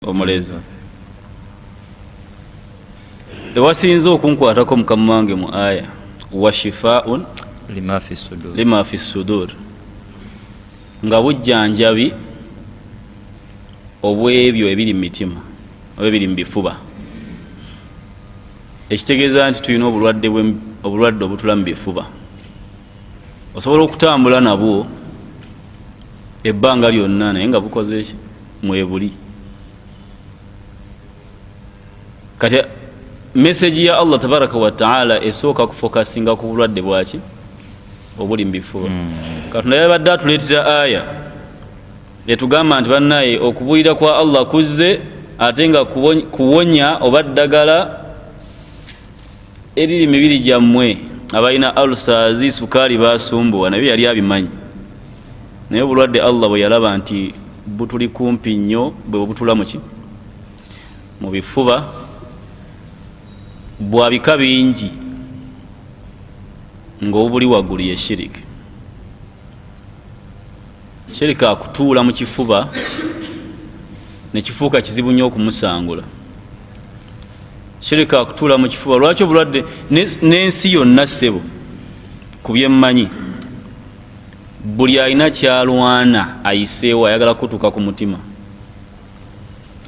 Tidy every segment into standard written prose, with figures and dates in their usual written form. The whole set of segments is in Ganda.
Omulezi ewasinze okunkwatako mukama wange mu aya wa shifaun lima fi sudur, lima fi sudur, nga bujjanjabi obwebyo ebiri mu mitima oba ebiri mu bifuba, ekitegeeza nti tulina obulwadde obutula mu bifuba. Osobola okutambula nabwo ebbanga lyonna naye nga bukoze ki mwebuli. Kati meseji ya Allah tabaraka wataala esooka kufokasinga ku bulwadde bwaki obuli mu bifuba. Katonda yabadde atuleetera aya etugamba nti bannaye okubuulira kwa Allah kuzze ate nga kuwonya oba ddagala eriri mibiri gyammwe. Abalina ulcers, sukaali basumbuwa, nabyo yali abimanyi, naye obulwadde Allah bwe yalaba nti butuli kumpi nnyo bwe butula muki mu bifuba bwa bika bingi, ng'obuli waggulu ye shiriki. Shiriki akutuula mu kifuba ne kifuuka kizibu nnyo okumusangula. Shiriki akutuula mu kifuba. Lwaki obulwadde n'ensi yonna ssebo ku byemmanyi buli alina kyalwana ayiseewo ayagala kutuuka ku mutima,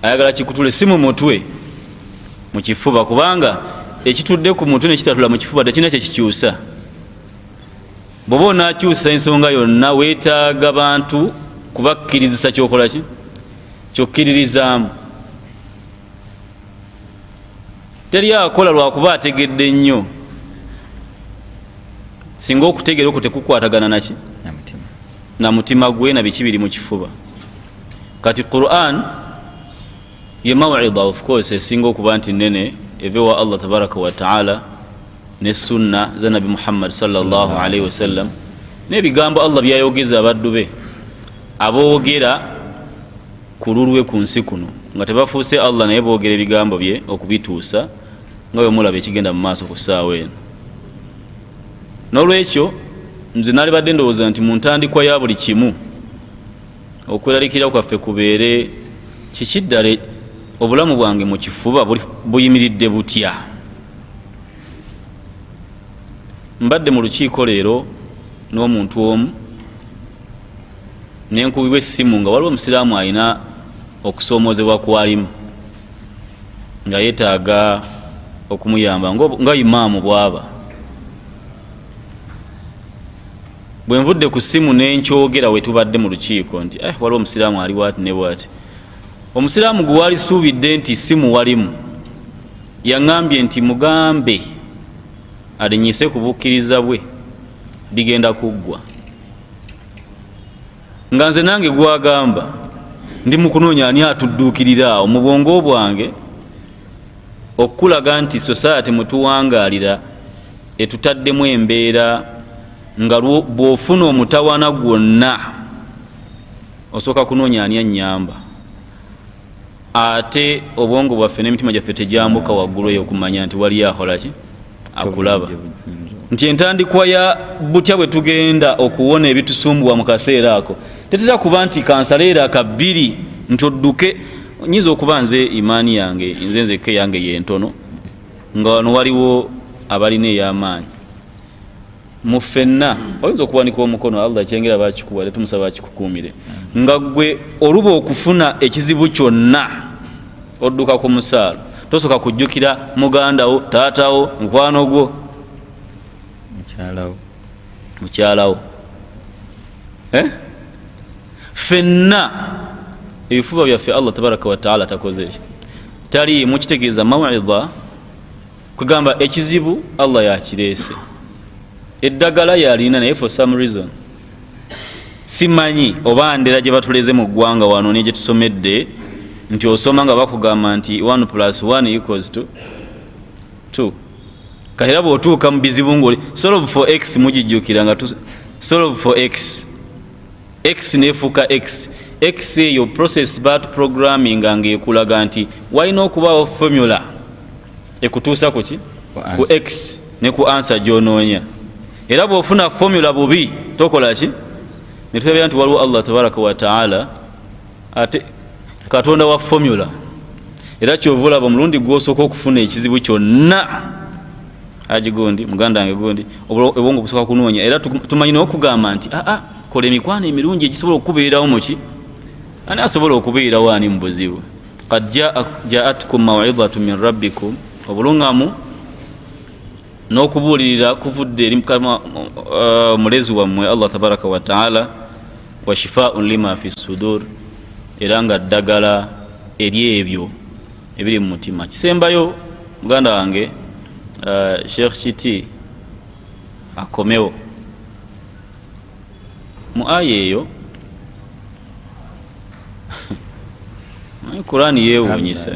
ayagala kikutule si mu mutwe, mu kifuba, kubanga ekitudde ku mutwe nekitatula mu kifuba tekirina kyekikyusa. Bw'oba onaakyusa ensonga yonna weetaaga bantu kubakkirizisa kyokola ki kyokkiririzaamu. Teri akola lwakuba ategedde nnyo, singa okutegeera okwo tekukwatagana naki na mutima gwe na biki biri mu kifuba. Kati Quran ye mawida of course esinga okuba nti nene eve wa Allah tabaraka wa taala ne sunna za Nabi Muhammad sallallahu alaihi wasallam n'ebigambo Allah byayogeza abaddu be aboogera ku lulwe ku nsi kuno nga tebafuuse Allah, naye boogera ebigambo bye okubituusa nga bwe mulaba ekigenda mu maaso ku ssaawa eno. N'olwekyo nze naalibadde ndowooza nti mu ntandikwa ya buli kimu okweralikira kwaffe kubeere kiki ddala obulamu bwange mu kifuba buyimiridde butya. Mbadde mu lukiiko leero n'omuntu omu nenkubibwa essimu nga waliwo omusiraamu alina okusoomoozebwa kwalimu nga yeetaaga okumuyamba nga imaamu bw'aba. Bwe nvudde ku ssimu nenkyogera we tubadde mu lukiiko nti waliwo omusiraamu ali bwati ne bwati. Omusiraamu gwe walisuubidde nti simu walimu yaŋŋambye nti mugambe alinyise ku bukkiriza bwe bigenda kuggwa. Nga nze nange gwagamba ndi mu kunoonya ani atudduukirira awo mu bwongo bwange okukulaga nti society mwe tuwangaalira etutaddemu embeera nga bw'ofuna omutawana gwonna osooka kunoonya ani annyamba, ate obwongo bwaffe n'emitima gyaffe tegyambuka waggulu eyo okumanya nti waliyo akola ki akulaba. Nti entandikwa ya butya bwe tugenda okuwona ebitusumbuwa mu kaseera ako tetera kuba nti kansaleera akabbiri nti odduke. Nyinza okuba nze imaani yange nze nzekka eyange yentono, nga wano waliwo abalina ey'amaanyi mu ffenna. Oyinza okuwanika omukono, Allah kyengera bakikuwa tetumusaba akikukuumire, nga gwe oluba okufuna ekizibu kyonna odduka ku musaalo, tosooka kujjukira muganda wo, taata wo, mukwano gwo, mukyalawo. Ffenna ebifuba byaffe Allah tabaraka wataala takoze ki taliimu. Kitegeeza mawida kugamba ekizibu Allah yakireese, eddagala yalina, naye for some reason simanyi oba ndera gye batuleze mu ggwanga wano ne gye tusomedde nti osoma nga bakugamba nti 1 plus 1 equals to 2. Kati era bw'otuuka mu bizibu ng'oli solve for x, mugijjukira nga solve for x, x nefuuka x. X eyo process batuprogramminga ng'ekulaga nti walina okubaawo formula ekutuusa ku ki ku x ne ku answer gy'onoonya. Era bw'ofuna formula bubi tokola ki, ne tulabira nti waliwo Allah tabaraka wa taala ate katonda wa formula. Era kyova olaba omulundi gwosooka okufuna ekizibu kyonna, Haji gundi, muganda wange gundi, obwongo busooka kunoonya. Era tumanyi n'okugamba nti aa, kola emikwano emirungi egisobola okukubeerawo muki. Ani asobola okubeerawo ani mu buzibu? Qad jaatkum mawidatu min rabbikum, obulungamu n'okubuulirira kuvudde eri Mukama omulezi wammwe Allah tabaraka wa taala, wa shifaun lima fi sudur, era nga ddagala eri ebyo ebiri mu mutima. Kisembayo, muganda wange, Sheikh Kiti akomewo mu aya eyo. Kurani yeewuunyisa.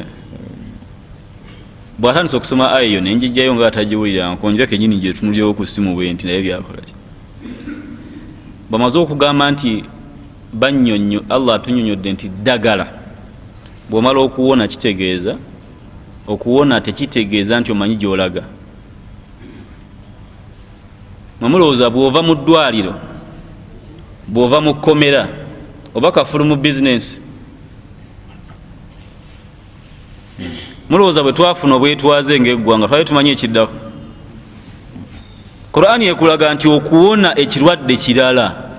Bw'atandise okusoma aya eyo, nenjijjayo nga atagiwulira, nkonja kenyini gyetunulyewo ku ssimu bwe nti, naye byakolaki? Bamaze okugamba nti bannyonnyo, Allah atunyonyodde nti ddagala bw'omala okuwona, kitegeeza okuwona tekitegeeza nti omanyi gy'olaga. Mwemulowooza bw'ova mu ddwaliro, bw'ova mu kkomera, oba kafulu mu bizinensi, mulowooza bwe twafuna obwetwaze ngaeggwanga twali tumanyi ekiddako? Qur'ani ekulaga nti okuwona ekirwadde kirala,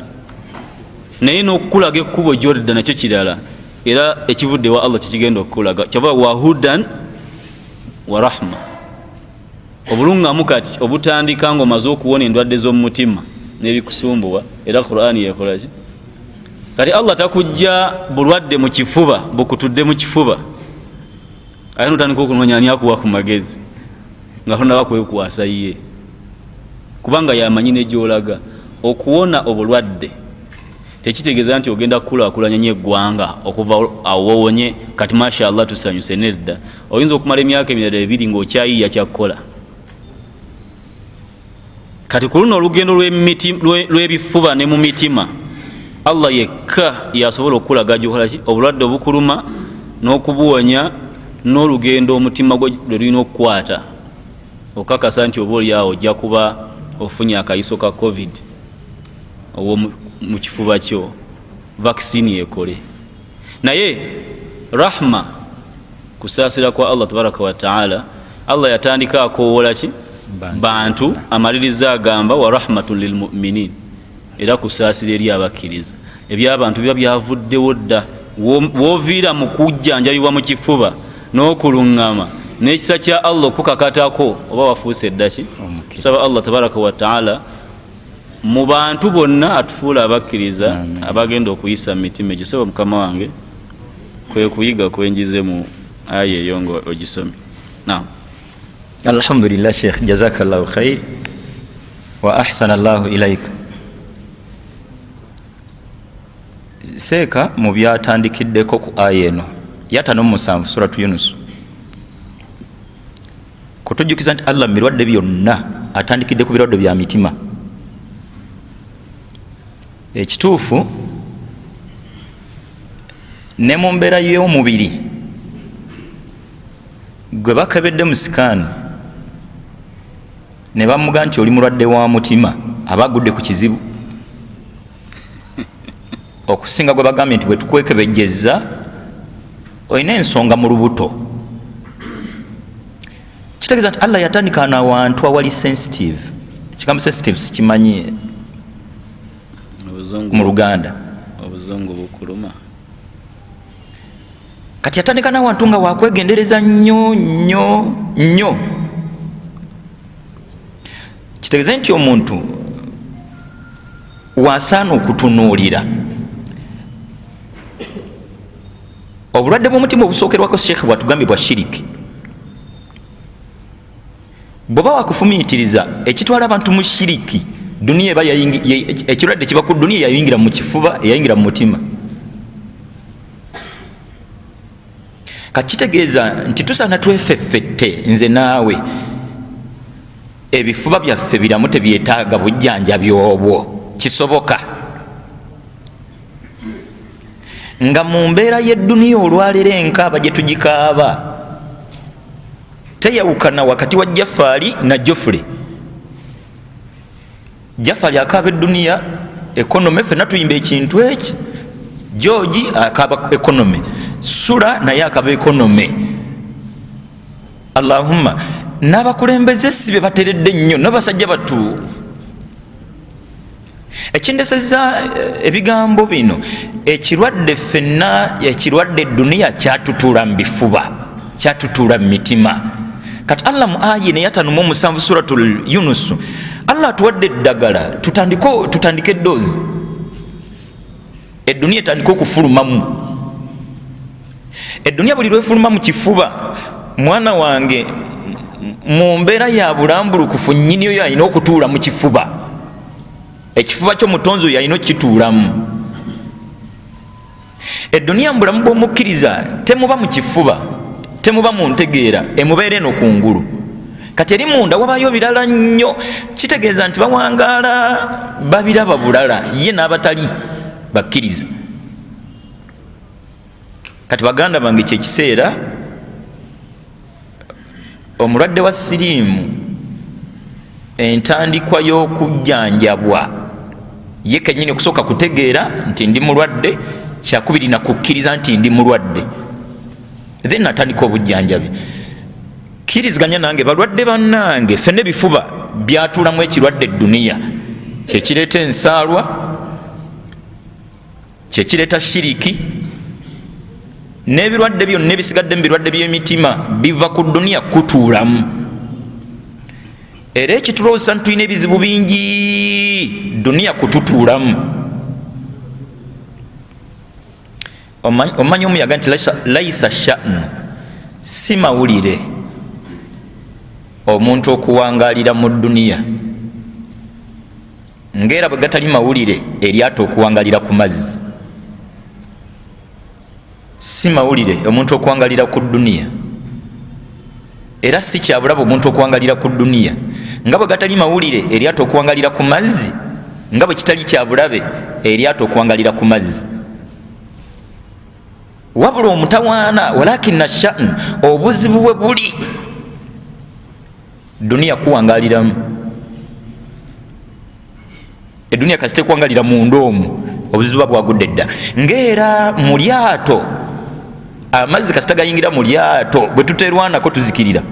naye n'okukulaga ekkubo gyodda nakyo kirala. Era ekivudde wa Allah kikigenda okukulaga, kyava wahudan wa rahma, obulungamu kati obutandika nga omaze okuwona endwadde z'omumutima n'ebikusumbuwa. Era Qur'ani yekolaki? Kati Allah takujja bulwadde mu kifuba bukutudde mu kifuba, ate notandika okunoonya ani akuwa ku magezi nga tonaba kwekwasa ye, kubanga yamanyi negyolaga. Okuwona obulwadde tekitegeeza nti ogenda kukulaakulanya nyo eggwanga okuva awo wowonye kati mashallah tusanyuse. Nedda, oyinza okumala emyaka emirala 2 ng'okyayiiya kyakkola. Kati ku luno olugendo lw'ebifuba ne mu mitima, Allah yekka yasobola okukulaga gyokolaki obulwadde obukuluma n'okubuwonya, n'olugendo omutima gwo lwe lulina okukwata okakasa nti oba oliawo ojja kuba ofunye akayiso ka COVID owo mu kifuba kyo, vaccine ekole. Naye rahma, kusaasira kwa Allah tabaraka wataala, Allah yatandika akoowola ki bantu, amaliriza agamba wa rahmatun lilmuminin, era kusaasira eri abakkiriza. Ebyabantu biba byavuddewo dda. Woviira mu kujjanjabibwa mu kifuba n'okuluŋŋama n'ekisa kya Allah okukakatako, oba wafuuse eddaki. Saba Allah tabaraka wataala mu bantu bonna atufuula abakkiriza abagenda okuyisa mu mitima egyo. Saba mukama wange, kwe kuyiga kwenjize mu aya eyo nga ogisomye. Naam. Alhamdulillah Sheikh, jazakallahu khair wa ahsana llahu ilaik. Seeka mu byatandikiddeko ku aya eno ya57 Suratu Yunus, kutujjukiza nti Allah mu birwadde byonna atandikidde ku birwadde bya mitima. Ekituufu, ne mu mbeera y'omubiri gwe bakebedde mu sikaani ne bamuga nti oli mulwadde wa mutima, aba agudde ku kizibu okusinga gwe bagambye nti bwe tukwekebejjeza olina ensonga mu lubuto. Kitegeeza nti Allah yatandika nawantu awali sensitive. Ekigambo sensitive sikimanyi mu Luganda. Obuzungu bukuluma. Kati yatandika nawantu nga wakwegendereza nnyo nnyo nnyo. Kitegeeze nti omuntu wasaana okutunuulira obulwadde bw'omutima obusookerwako. Sheekh bwatugambye bwa shiriki, bw'oba wakufumiitiriza ekitwala abantu mu shiriki, duniya eba ekirwadde kiba ku duniya, yayingira mu kifuba, eyayingira mu mutima. Kakitegeeza nti tusaana twefeffette nze naawe, ebifuba byaffe biramu, tebyetaaga bujjanjabi obwo. Kisoboka nga mu mbeera y'edduniya olwaleero enkaaba gye tugikaaba teyawukana wakati wa Jafaali na Jofule. Jafaali akaaba edduniya, economy, fenna tuyimba ekintu eki. George akaaba economy, Sula naye akaba economy. Allahumma, n'abakulembeze si be bateredde nnyo, n'abasajja batu. Ekindeseza ebigambo bino, ekirwadde ffenna, ekirwadde duniya kyatutuula mu bifuba, kyatutuula mu mitima. Kati Allah mu aya eno eyataano mu omusanvu Suratul Yunusu, Allah atuwadde eddagala, tutandike eddoozi, eduniya etandike okufulumamu. Eduniya buli lwefuluma mu kifuba, mwana wange, mu mbeera ya bulambulukufu nnyini oyo alina okutuula mu kifuba. Ekifuba ky'omutonzi oyo alina okukituulamu. Eduniya mu bulamu bw'omukkiriza temuba mu kifuba, temuba mu ntegeera, emubeera eno kungulu. Kati eri munda wabayo birala nnyo, kitegeeza nti bawangaala babiraba bulala ye n'abatali bakkiriza. Kati baganda bange, kyekiseera omulwadde wa siriimu entandikwa y'okujjanjabwa ye kennyini okusooka kutegeera nti ndi mulwadde, kyakubiri na kukkiriza nti ndi mulwadde, then natandika obujjanjabi. Kkiriziganya nange balwadde bannange, ffenna ebifuba byatuulamu ekirwadde edduniya, kyekireeta ensaalwa, kyekireeta shiriki n'ebirwadde byonna ebisigadde mu birwadde by'emitima biva ku duniya kutuulamu. Era ekitulowooza nti tulina ebizibu bingi, duniya kututuulamu. Omanyi omuyaga nti laisa sha'nu, si mawulire omuntu okuwangalira mu duniya, ng'era bwe gatali mawulire eryato okuwangalira ku mazzi. Si mawulire omuntu okuwangalira ku duniya, era si kyabulaba omuntu okuwangalira ku duniya, nga bwe gatali mawulire eryato okuwangalira ku mazzi, nga bwe kitali kyabulabe eryato okuwangalira ku mazzi. Wabula omutawaana, walakina sha'n, obuzibu bwe buli duniya kuwangaliramu. Eduniya kasita ekuwangalira munda omwo, obuzibu buba bwagudde dda. Ng'era mu lyato, amazzi kasita gayingira mu lyato, bwe tuterwanako tuzikirira.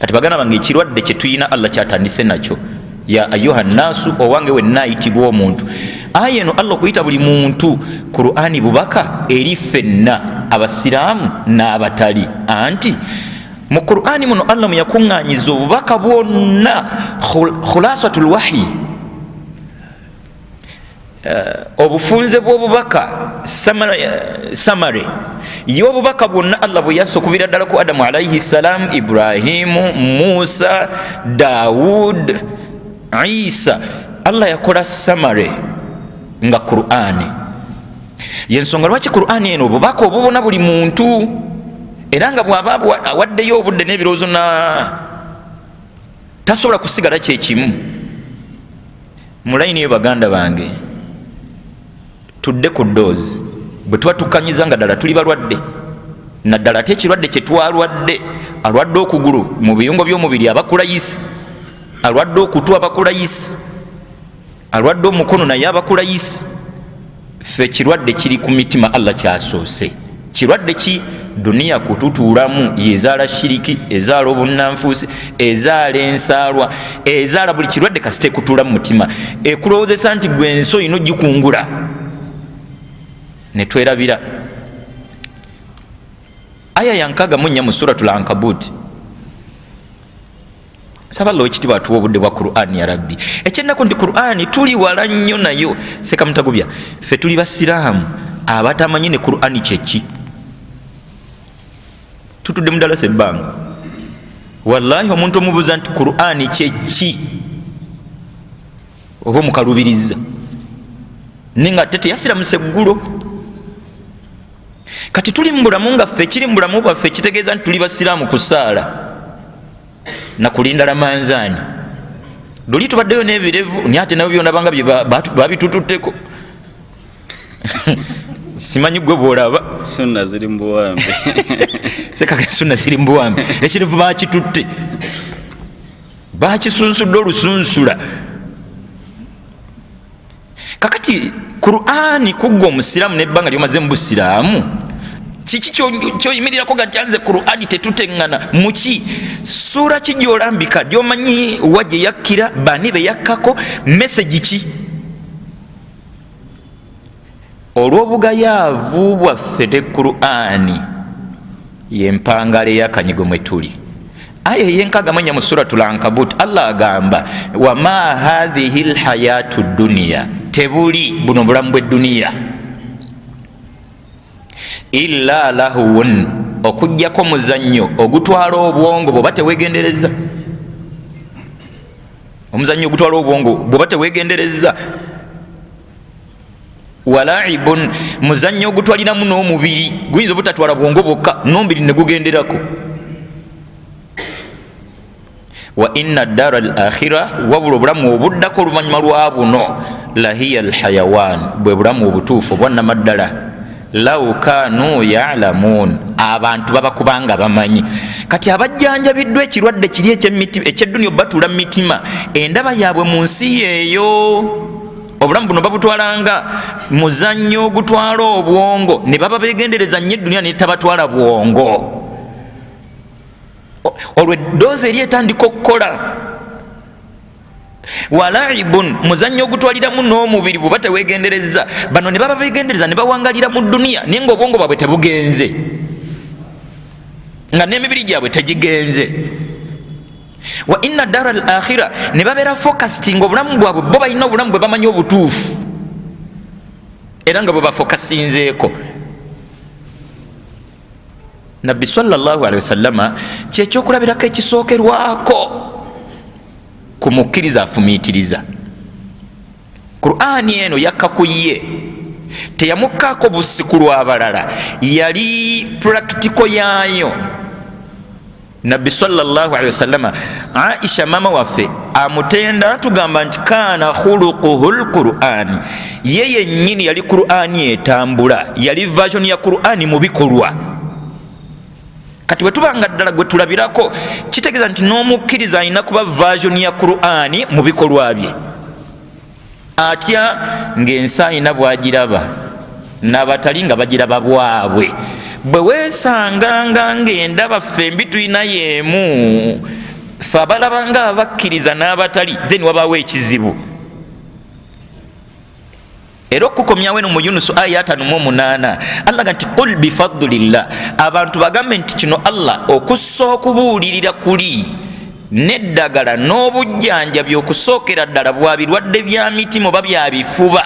Kati baganda bange, ekirwadde kye tuyina Allah kyatandise nakyo, ya ayuha nnaasu, owange wenna ayitibwa omuntu. Aya eno Allah okuyita buli muntu, Qur'ani bubaka eri ffenna abasiraamu n'abatali. Anti mu Qur'ani muno Allah mwe yakuŋŋaanyiza obubaka bwonna, khulasatul wahyi, obufunze bw'obubaka, summary y'obubaka bwonna Allah bwe yassa okuviira ddala ku Adamu alaihi salam, Ibrahimu, Musa, Dawud, Isa. Allah yakola summary nga Qur'ani. Yensonga lwaki Qur'ani eno obubaka obubona buli muntu, era nga bw'aba awaddeyo obudde n'ebirowoozo na tasobola kusigala kyekimu mu layini eyo. Baganda bange, tudde ku doozi. Bwe tuba tukkanyiza nga ddala tuli balwadde, naddala ate ekirwadde kye twalwadde, alwadde okugulu mu biyungo by'omubiri abakulayisi, alwadde okutu abakulayisi, alwadde omukono naye abakulayisi. Ffe ekirwadde kiri ku mitima, Allah kyasoose. Kirwadde ki? Duniya kututuulamu, yezaala shiriki, ezaala obunnanfuusi, ezaala ensaalwa, ezaala buli kirwadde. Kasita ekutuula mu mutima, ekulowoozesa nti gwe ensi olina ogikungula, ne twerabira aya ya 64 mu Suratul Ankabut. Saba Allah owekitiibwa atuwa obudde bwa Qur'ani ya Rabbi. Ekyennaku nti Qur'ani tuli wala nnyo nayo. Sekamutagubya, ffe tuli basiraamu abatamanyi ne Qur'ani kyeki. Tutudde mudalasa ebbanga, wallahi omuntu omubuuza nti Qur'ani kyeki, oba omukalubiriza, naye nga ate teyasiramusa eggulo. Kati tuli mu bulamu nga ffe ekiri mu bulamu bwaffe kitegeeza nti tuli basiraamu ku ssaala nakulinda lamanzaani. Luli tubaddeyo n'ebirevu, naye ate nabyo byonabanga babitututteko. Simanyi gwe bwolaba. Sunna ziri mu buwambe. Sekaka, sunna ziri mu buwambe, ekirevu bakitutte, bakisunsudde olusunsula. Kakati Qur'ani kuggwa omusiraamu nebbanga lyomaze mu busiraamu, Kiki kyoyimirirako ga nti anze Qur'ani tetuteŋŋana muki? Suura ki gyolambika gyomanyi wa gye yakkira, bani be yakkako, mesegi ki? Olw'obugayaavu bwaffe ne Qur'ani yempangala ey'akanyigo mwe tuli. Aya eyenkaaga mu ennya mu Suratul Ankabut, Allah agamba wama hathihi lhayatu duniya, tebuli buno bulamu bw'edduniya illa lahuwun, okuggyako muzannyo ogutwala obwongo bw'oba teweegendereza. Omuzannyo ogutwala obwongo bw'oba teweegendereza. Walaibun, muzannyo ogutwaliramu n'omubiri, guyinza obutatwala bwongo bwokka, n'omubiri ne gugenderako. Wa inna dara al akhira, wabula obulamu obuddako oluvannyuma lwa buno, lahiya al hayawan, bwe bulamu obutuufu obwannamaddala. Law kanu yalamun, abantu baba kubanga bamanyi. Kati abajjanjabiddwa ekirwadde kiri eky'edduniya obatuula mu mitima, endaba yaabwe mu nsi yeeyo, obulamu buno babutwalanga muzannyo ogutwala obwongo, ne baba beegendereza nnyo edduniya netabatwala bwongo. Olwo eddoozi eri etandika okukola. Walaibun, muzannyo ogutwaliramu n'omubiri bw'oba teweegendereza. Bano ne baba beegendereza ne bawangalira mu dduniya, naye ng'obwongo bwabwe tebugenze, nga n'emibiri gyabwe tegigenze. Wa inna dara al akhira, ne babeera focused nga obulamu bwabwe bo balina obulamu bwe bamanyi obutuufu, era nga bwe bafokasinzeeko. Nabbi sallallahu alaihi wasallama kyekyokulabirako ekisookerwako ku mukkiriza afumiitiriza. Qur'ani eno yakka ku ye, teyamukkaako busiku lw'abalala, yali purakitiko yaayo. Nabbi sallallahu alaihi wasallama, Aisha maama waffe amutenda tugamba nti kaana khuluquhu lqur'ani, ye yennyini yali Qur'ani etambula, yali version ya Qur'ani mu bikolwa. Kati bwe tuba nga ddala gwe tulabirako, kitegeeza nti n'omukkiriza alina kuba version ya Qur'ani mu bikolwa bye. Atya ng'ensi alina bw'agiraba n'abatali nga bagiraba bwabwe. Bwe weesanganga ng'endaba ffembi tulina y'emu, ffe abalaba nga abakkiriza n'abatali, then wabaawo ekizibu. Era okukomyawo eno mu Yunusu aya 58, Allah ga nti qul bifadlillah, abantu bagambe nti kino Allah okussa okubuulirira kuli n'eddagala n'obujjanjabi okusookera ddala bwa birwadde bya mitima oba bya bifuba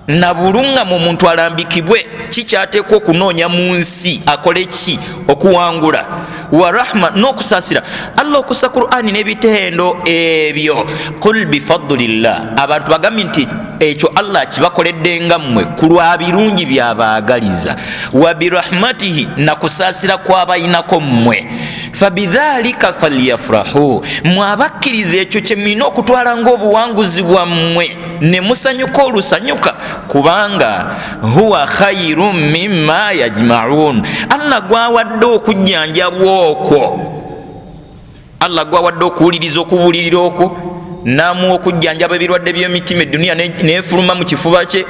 na buluŋŋamu, omuntu alambikibwe kikyateekwa okunoonya mu nsi, akole ki okuwangula, wa rahma, n'okusaasira Allah okussa Qur'ani n'ebitendo ebyo. Qul bifadlillah, abantu bagambye nti ekyo Allah akibakoledde nga mmwe ku lwa birungi byabaagaliza, wa birahmatihi, na kusaasira kwabayinako mmwe, fabidhalika falyafrahu, mwe abakkiriza ekyo kye mulina okutwala ng'obuwanguzi bwammwe ne musanyuka olusanyuka, kubanga huwa khairu mimma yajmaun, Allah gwawadde okujjanjabwa okwo, Allah gwawadde okuwuliriza okubuulirira okwo, n'amuwa okujjanjaba ebirwadde by'emitima, edduniya nefuluma mu kifuba kye,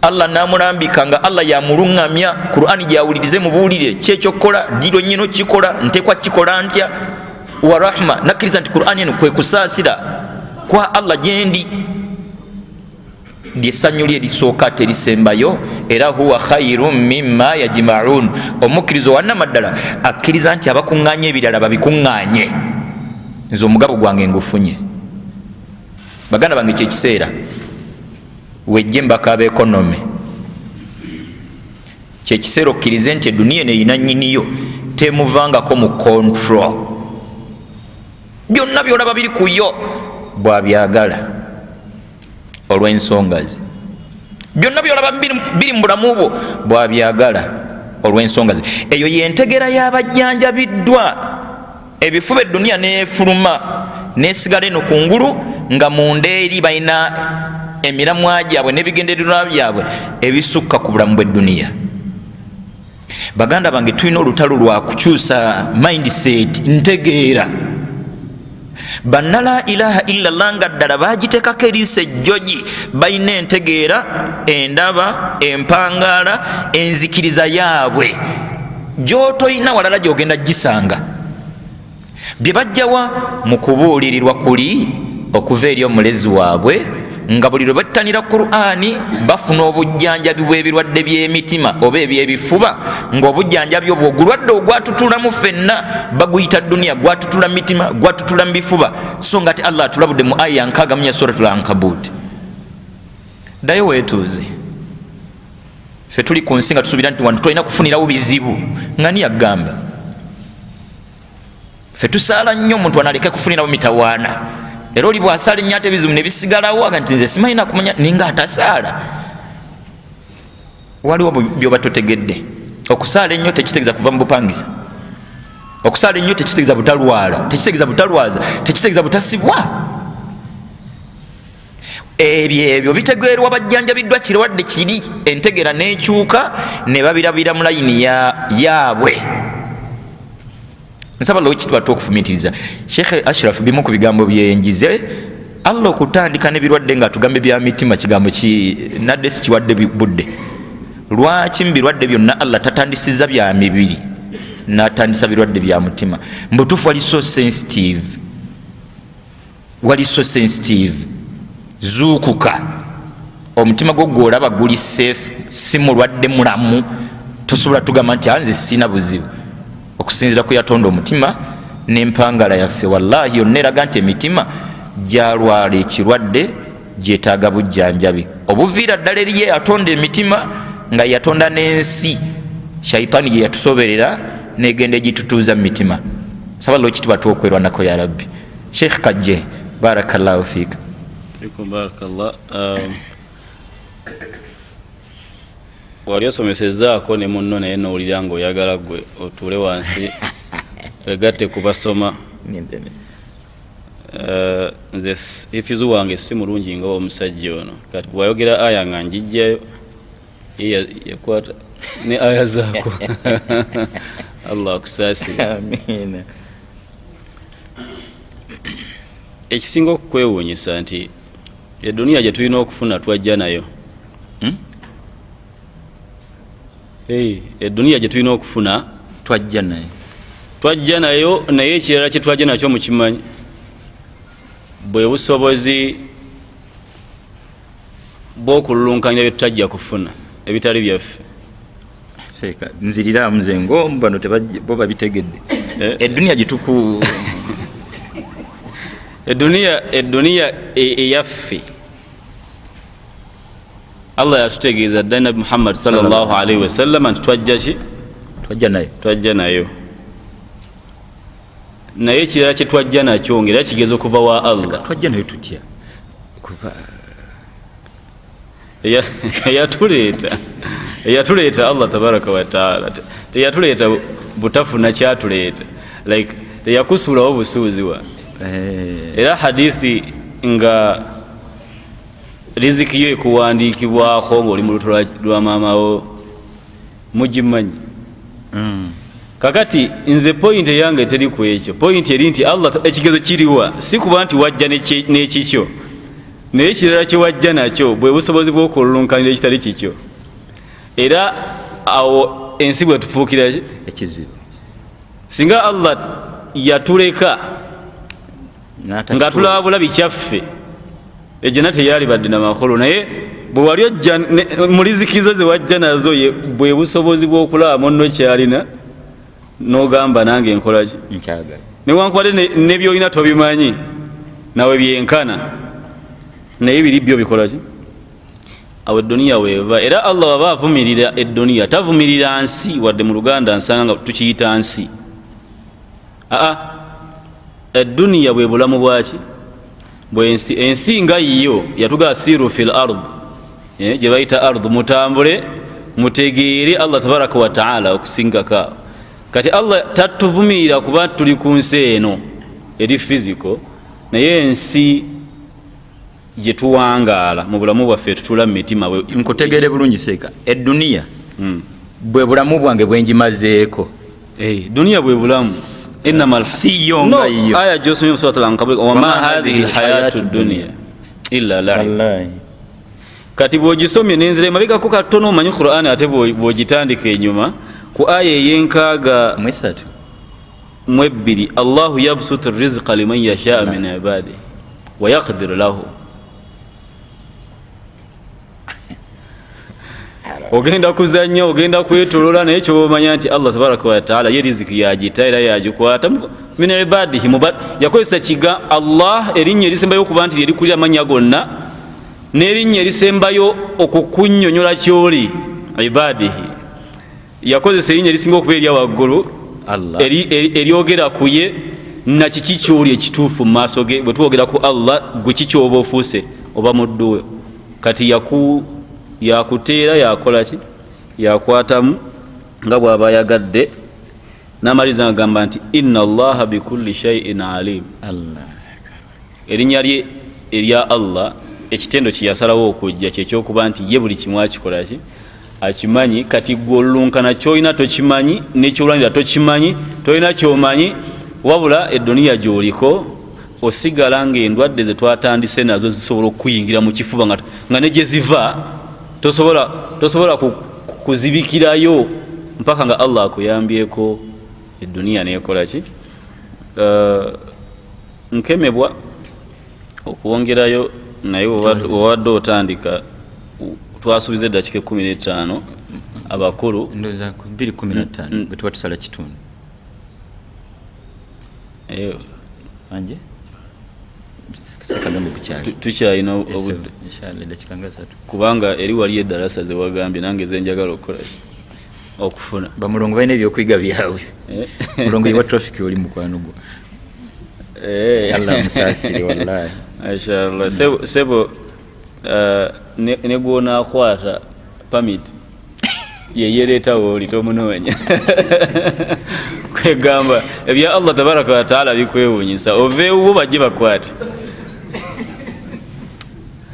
Allah n'amulambika nga Allah yamuluŋŋamya Qur'ani gyawulirize mubuulire ki ekyokukola, ddi lwennyini okikola, ntekwa kikola ntya. Wa rahma, nakkiriza nti Qur'ani eno kwe kusaasira kwa Allah gyendi, lyessanyu lye erisooka ate erisembayo, era huwa khairu mimma yajmaun. Omukkiriza owannamaddala akkiriza nti abakuŋŋaanya ebirala babikuŋŋaanye, nze omugabo gwange ngufunye. Baganda bange, kyekiseera wejje mbaka ab'ekonomi, kyekiseera okkirize nti eduniya eno erina nnyiniyo, temuvangako mu control, byonna byolaba biri ku yo bwabyagala olw'ensonga ze, byonna byolaba biri mu bulamu bwo bwabyagala olw'ensonga ze. Eyo yentegera y'abajjanjabiddwa ebifuba, eduniya nefuluma nesigala eno kungulu, nga munda eri balina emiramwa gyabwe n'ebigendererwa byabwe ebisukka ku bulamu bw'edduniya. Baganda bange, tulina olutalo lwa kukyusa mindset, ntegeera. Banna la ilaha illallah nga ddala bagitekako eriiso ejjogi, balina entegeera, endaba, empangaala, enzikiriza yaabwe gyotoyina walala gyogenda gisanga. Bye bajjawa mu kubuulirirwa kuli okuva eri omulezi waabwe, nga buli lwe battanira Qur'ani bafuna obujjanjabi bw'ebirwadde by'emitima oba ebyebifuba, ng'obujjanjabi obwo ogulwadde ogwatutulamu ffenna baguyita duniya, gwatutula mitima, gwatutula mu bifuba. So nga ate Allah atulabudde mu aya 64 Suratul Ankabut. Ddayo weetuuze, ffe tuli ku nsi nga tusuubira nti wano tolina kufunirawo bizibu, nga ni yagamba ffe tusaala nnyo omuntu analeke kufunirawo mitawaana. Era oli bw'asaala ennyo ate ebizibu ne bisigalawo, aga nti nze simanyi nakumanya, ninga atasaala. Waliwo byoba totegedde. Okusaala ennyo tekitegeeza kuva mu bupangisa, okusaala ennyo tekitegeeza butalwala, tekitegeeza butalwaza, tekitegeeza butasibwa. Ebyo bitegeerwa bajjanjabiddwa kirwadde kiri, entegeera n'ekyuka ne babirabira mu layini yaabwe. Nsaba Allah ekitiibwa okufumiitiriza. Sheikh Ashraf, bimu ku bigambo byenjize, Allah okutandika n'ebirwadde ng'atugamba bya mitima, kigambo ki nadde sikiwadde budde. Lwaki mu birwadde byonna Allah tatandisiza bya mibiri n'atandisa birwadde bya mutima? Mbutuufu wali so sensitive, wali so sensitive. Zuukuka, omutima gwo gwolaba guli safe, si mulwadde, mulamu. Tosobola tugamba nti anze sina buzibu, okusinziira ku yatonda omutima n'empangala yaffe. Wallahi yonna eraga nti emitima gyalwala ekirwadde, gyetaaga bujjanjabi obuviira ddala eri ye yatonda emitima, nga yatonda n'ensi shaitaani gye yatusoberera negenda egitutuuza mu mitima. Saba Allah ekitiibwa twokwerwanako ya Rabbi. Sheikh Kajje, barakallahu fiika. Fikum barakallah. Wali osomesezaako ne munno, naye nowulira nga oyagala gwe otuule wansi wegatte ku basoma. Nze hifizu wange si mulungi nga omusajja ono. Kati bwayogera aya nga njijjayo, ye yakwata ne aya zaako. Allah akusaasire. Amiina. Ekisinga okukwewuunyisa nti eduniya gye tulina okufuna twajja nayo. Hey, eduniya gye tulina okufuna twajja nayo, twajja nayo, naye ekirala kye twajja nakyo mukimanyi bwe busobozi bw'okululunkanira bye tutajja kufuna ebitali byaffe. Seeka, nziriramu nze ng'omu bano bo babitegedde. Eduniya gyetuku Eduniya eyaffe Allah yatutegeeza dda Nabi Muhammad sallallahu alaihi wasallam nti twajja ki? Twajja nayo. Twajja nayo, naye ekirala kye twajja nakyo ngaera kigeza okuva wa Allah. Twajja nayo tutya? Kuba Eyatuleeta Allah tabaraka wataala teyatuleeta butafuna kyatuleeta, like teyakusuulawo busuuzi wa. Era hadithi nga riziki yo ekuwandiikibwako ngaoli mu luto lwa maama wo mugimanyi. Kakati nze point eyange teri ku ekyo. Point eri nti Allah ekigezo kiriwa? Si kuba nti wajja n'ekikyo, naye ekirala kyewajja nakyo bwe busobozi bw'okululunkanira ekitali kikyo. Era awo ensi bwe tufuukira ki? Ekizibu. Singa Allah yatuleka nga tulaba bulabi kyaffe, ejjana teyalibadde na makulu. Naye bwe wali ojja mu lizikizo ze wajja nazo, bwe busobozi bw'okulaba munno kyalina n'ogamba nange nkolaki? Nkyagala. Newankubadde ne byolina tobimanyi nawe byenkana, naye biri byo bikolaki? Awo eduniya weeva. Era Allah waba avumirira eduniya, tavumirira nsi, wadde mu Luganda nsanga nga tukiyita nsi. Aa, eduniya bwe bulamu bwaki? Bwensi. Ensi nga yo yatugaa siru fil ard, gye bayita ard, mutambule mutegeere Allah tabaraka wataala okusingako awo. Kati Allah tatuvumirira kuba tuli ku nsi eno eri physical, naye ensi gye tuwangaala mu bulamu bwaffe tutula mu mitima Nkutegeere bulungi seeka, eduniya bwe bulamu bwange bwengimazeeko. Eh, duniya bwe bulamu. Innamal Si yo nga yo. Aya gyosomye mu Suratul Ankabut, wama hadhihi lhayatu dunya illa laib. Wallahi. Kati bw'ogisomye nenzira emabegako katono, omanyi Qur'ani, ate bw'ogitandika enyuma ku aya ey'enkaaga 3. Mu ebbiri, Allahu yabsutu rizqa liman yashaa min ibadihi wa yaqdiru lahu. Ogenda kuzanya, ogenda kwetolola, naye kyobamanya nti Allah tabaraka wataala ye riziki yagita era yagikwata min ibadihi. Yakozesa kiga Allah erinnya erisembayo okuba nti lyerikulira amanya gonna, n'erinnya erisembayo okukunyonyola kyoli ibadihi. Yakozesa erinnya erisinga okuba erya waggulu Allah. Eryogera ku ye nakiki kyoli ekituufu mu maaso ge. Bwe twogera ku Allah, gwe kikyoba ofuuse oba muddu we. Kati yakuteera, yakola ki, yakwatamu nga bw'aba ayagadde, n'amaliriza ngagamba nti inna Allaha bikulli shaiin alim. Allah. Erinnya lye erya Allah, ekitendo kye yasalawo okujja kyekyokuba nti ye buli kimu akikola ki, akimanyi. Kati gwe olulunkana kyolina tokimanyi, nekyolanira tokimanyi, tolina kyomanyi, wabula eduniya gyoliko osigala ngaendwadde zetwatandise nazo zisobola okukuyingira mu kifuba nga ne gye ziva tosobola kuzibikirayo mpaka nga Allah akuyambyeko eduniya nekola ki. Nkemebwa okwongerayo, naye wabadde otandika twasuubiza eddakiika 15 abakulu. Ndowooza ku 2:15 bwe tuba tusala kitundu. Anje sekagambe bukyali. Tukyalina obudde. Inshallah, eddakiika nga 3. Kubanga eri wali eddalasa zewagambye nange zenjagala okukola ki, okufuna. Bamulongo balina ebyokuyiga byabwe. Mulongo yewa traffic oli mukwano gwo. Allah amusaasire wallahi. Mashallah. Sebo, ne gwonaakwata permit yeyereeta wooli tomunoonya. Kwegamba ebya Allah tabaraka wataala bikwewunyisa, oveewo bajje bakwate,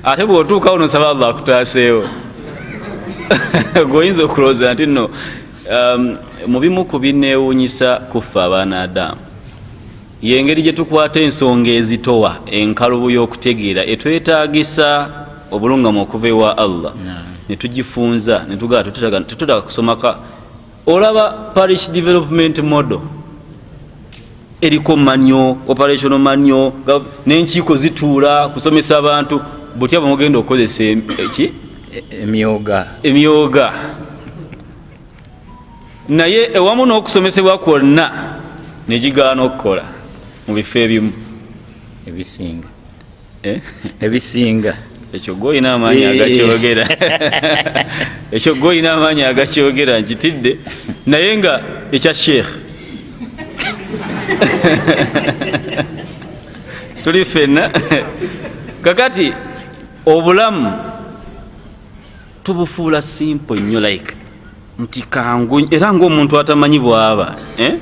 ate bw'otuukawo nosaba Allah akutaaseewo. Gweoyinza okulowooza nti nno mu bimu ku bineewunyisa kuffe abaana Adamu yengeri gye tukwata ensonga ezitowa enkalubu y'okutegeera etwetaagisa obulungamu okuva ewa Allah, ne tugifunza ne tugamba tetutaaga kusomaka. Olaba parish development model eriko manual, operational manual, n'enkiiko zituula kusomesa abantu butya bwemugenda okukozesa ki. Emyoga. Emyoga. Naye ewamu n'okusomesebwa kwonna negigaana okukola mu bifo ebimu. Ebisinga. Eh? Ebisinga. Ekyo gwolina amaanyi agakyogera, ekyo gwolina amaanyi agakyogera, nkitidde. Naye nga ekya sheekh tuli ffenna. Kakati obulamu tubufuula simple nnyo, like nti kangu, era ngaomuntu atamanyi bwaba, eh?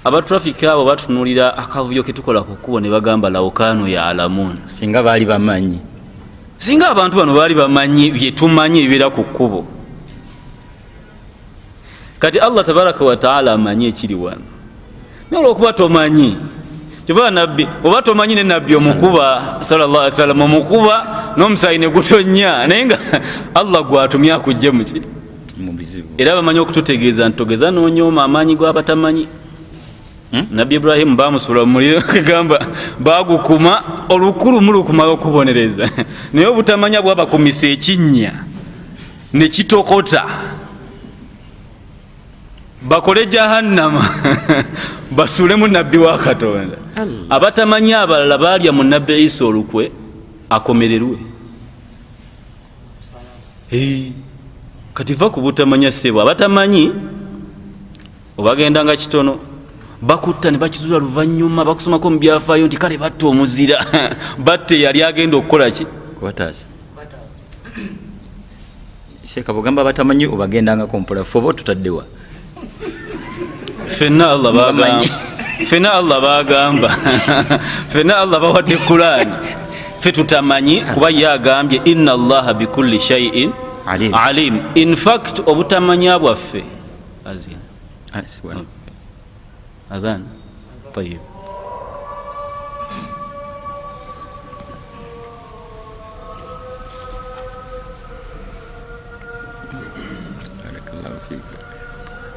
Abatrafiki abo batunulira akavuyo ketukola ku kkubo ne bagamba law kanu yalamuun. Singa baali bamanyi. Singa abantu bano baali bamanyi byetumanyi ebibeera ku kkubo. Kati Allah tabaraka wataala amanyi ekiri wano, naye olwokuba tomanyi, kyova nabbi oba tomanyi ne nabbi omukuba sallallahu alaihi wasallam omukuba n'omusaayi ne gutonnya, naye nga Allah gwatumye akujje muki mu bizibu. Era bamanyi okututegeeza nti togeza n'onyooma amaanyi gw'abatamanyi. Nabbi Ibrahimu bamusuula mu muliro, kagamba bagukuma olukulu mulukuma okubonereza, naye obutamanya bwabakumisa ekinnya ne kitokota bakole jahannama basuulemu nabbi wa Katonda. Abatamanyi abalala baalya mu nabbi Isa olukwe akomererwe. Hey, kati va ku butamanya ssebo. Abatamanyi obagendanga kitono bakutta ne bakizuula luvannyuma, bakusomako mu byafaayo nti kale batta omuzira, batta eyali agenda okukola ki. Kubataasa. Sheeka, bugamba batamanyi obagendangako mpola, fe oba otutaddewa? Ffenna Allah bagamba, Mubamanyi. ffenna Allah bagamba, ffenna Allah bawadde Kulaani, ffe tutamanyi, kuba ye agambye inna Allaha bikulli shaiin Alim. alim. In fact, obutamanya bwaffe azina. Adhan tayib. Barakallahu fik.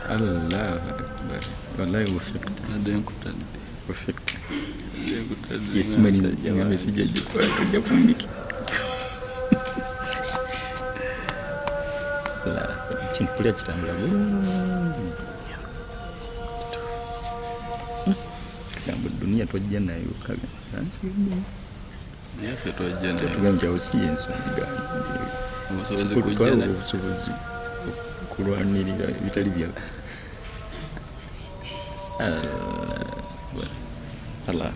Allahu akbar. Wallahi wafiqta. Wafiqta. Yesimanyi ngambe sijja kujja kumiki. Kintu kulya kitambula bulungi. Kagamba duniya twajja nayo Naffe twajja nayo. Tugamba nti awo si y'ensonga. Obusobozi kujja nayo. Obusobozi kulwanirira ebitali byaffe. Allah.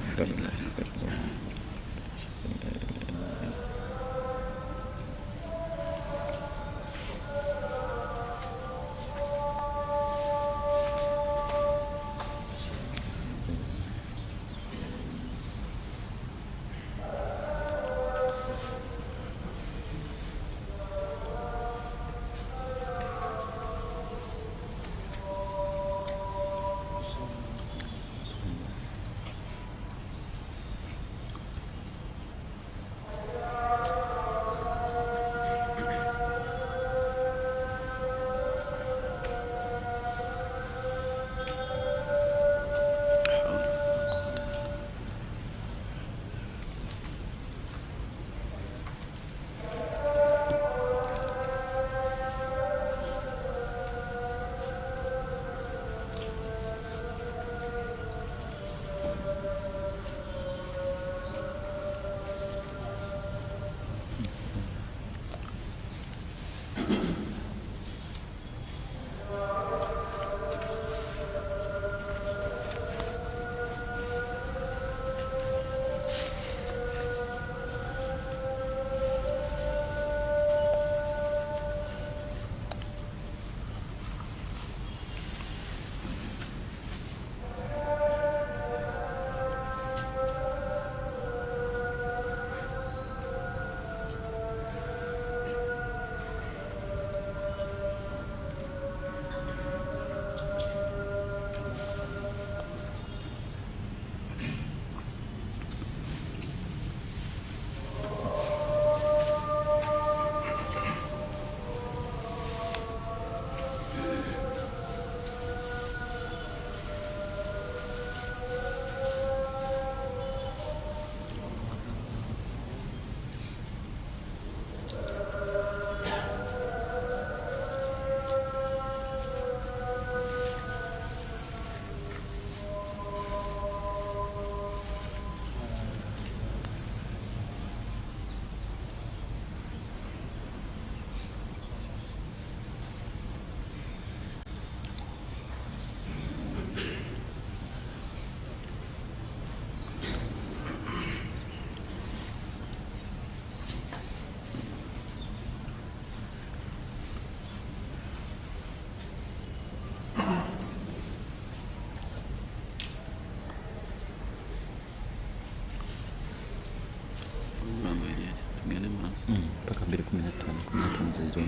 Mpaka 2015 15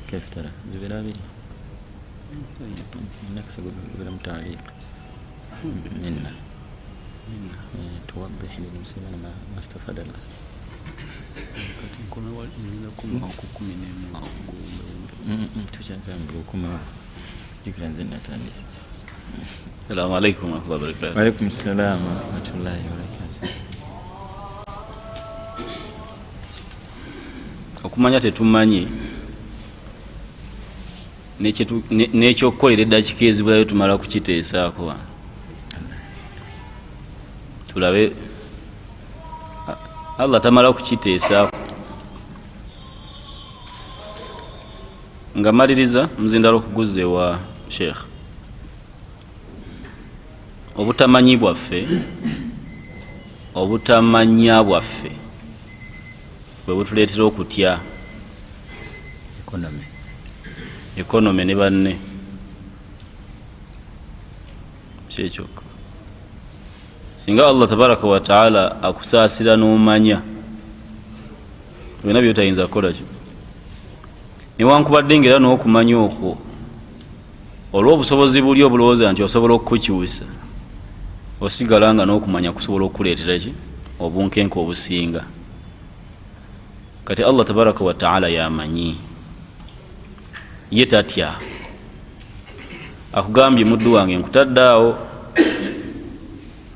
كيف ترى زبير أبي نفس أقول تعليق منا توضح للمسلمين ما استفاد له. السلام عليكم ورحمة الله وبركاته. وعليكم السلام ورحمة الله وبركاته. Okumanya tetumanyi n'ekyokukolera eddakiika ezibulayo tumala kukiteesaako tulabe Allah tamala kukiteesaako. Nga maliriza muzindalo okuguza ewa Sheikh, obutamanyi bwaffe, obutamanya bwaffe bwe butuleetera okutya economy ne banne kyekyokka. Singa Allah tabaraka wa taala akusaasira n'omanya byonna byotayinza kukola ki, newankubadde ng'era n'okumanya okwo Olw'obusobozi buli obulowooza nti osobola okukukyusa, osigala nga n'okumanya kusobola okukuleetera ki obunkenke obusinga. Kati Allah tabaraka wataala yamanyi, ye tatya. Akugambye, muddu wange, nkutadde awo,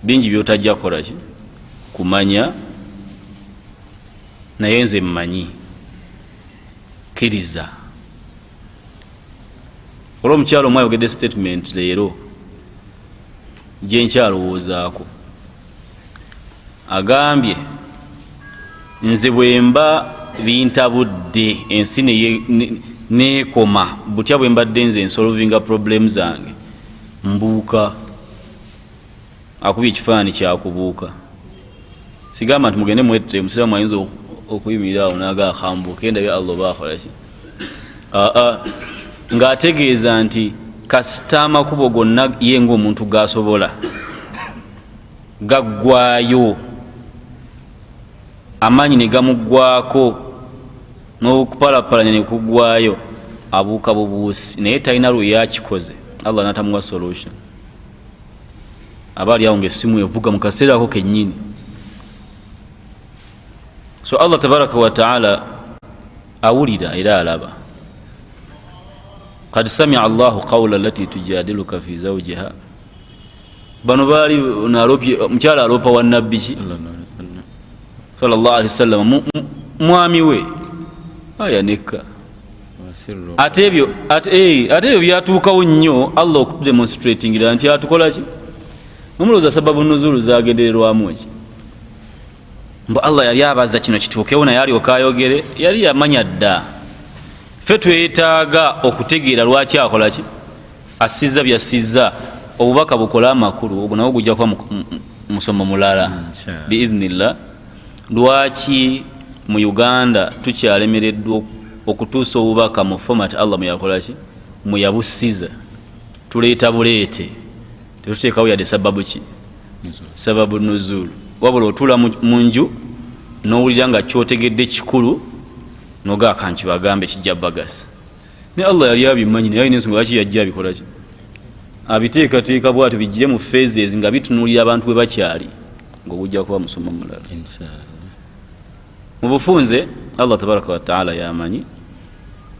bingi byotajja kukola ki kumanya, naye nze mmanyi. Kkiriza. Olwo omukyalo omu ayogedde statement leero gyenkyalowoozaako, agambye, nze bwemba bintabudde, ensi neekoma butya, bwe mbadde nze nsolvinga problem zange, mbuuka. Akubye ekifaanani kyakubuuka. Sigamba nti mugende mwette. Musiraamu ayinza okuyimirira awo naga akambuuka endabye Allah oba akolaki? Aa, ng'ategeeza nti kasita amakubo gonna ye ngaomuntu gasobola gaggwayo, amaanyi ne gamuggwako n'okupalapalanya ne kuggwayo, abuuka bubuusi. Naye talina lwe yakikoze Allah natamuwa solution. Aba ali awo ngaessimu evuga mu kaseera ako kennyini. So Allah tabaraka wataala awulira era alaba. Kad samia Allahu qawla lati tujadiluka fi zawjiha. Bano baali mukyala alopa wa nabbi ki sallallahu alaihi wasallam, mwami we aya nekka. Ate ebyo ate ebyo byatuukawo nnyo Allah okutudemonstratingira nti atukola ki. Nomulowooza sababu nuzulu zagendererwamu ki? Mbu Allah yali abaza kino kituukewo naye alyoka ayogere? Yali yamanya dda. Ffe twetaaga okutegeera lwaki akola ki, assizza byassizza, obubaka bukole amakulu. Ogwo nawo gujja kuba musomo mulala biidhnillah. Lwaki mu Uganda tukyalemereddwa okutuusa obubaka mu format Allah muyakolaki, muyabussiza? Tuleeta buleete, tetuteekawo yadde sababu ki, sababu nuzulu. Wabula otuula mu nju n'owulira nga kyotegedde kikulu, nogaaka nkibagambe kijja bagasa. Naye Allah yali abimanyi, naye alina ensonga lwaki yajja abikolaki, abiteekateeka bwatyo bijjire mu phases nga bitunuulira abantu bwe bakyali, ngaogujja kuba musomo mulala. Mu bufunze, Allah tabaraka wataala yamanyi.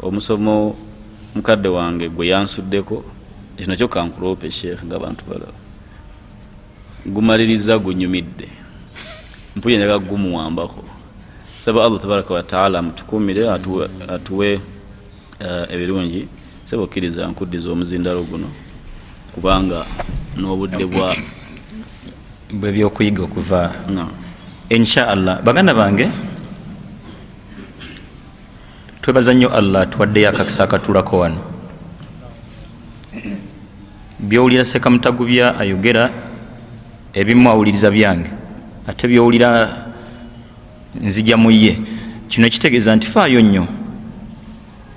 Omusomo mukadde wange gwe yansuddeko, ekyo nakyo kankuloope, sheekh, nga abantu balaba gumaliriza gunyumidde mpuya, njaga gumuwambako. Saba Allah tabaraka wataala amutukumire, atuwe ebirungi. Saba okkiriza nkuddiza omuzindalo guno, kubanga n'obudde bwa bwebyokuyiga okuva. No. Insha Allah, baganda bange, twebaza nnyo Allah tuwaddeyo akakisa akatulako wano. Byowulira Sekamutagubya ayogera, ebimu awuliriza byange, ate byowulira nzija mu ye. Kino kitegeeza nti faayo nnyo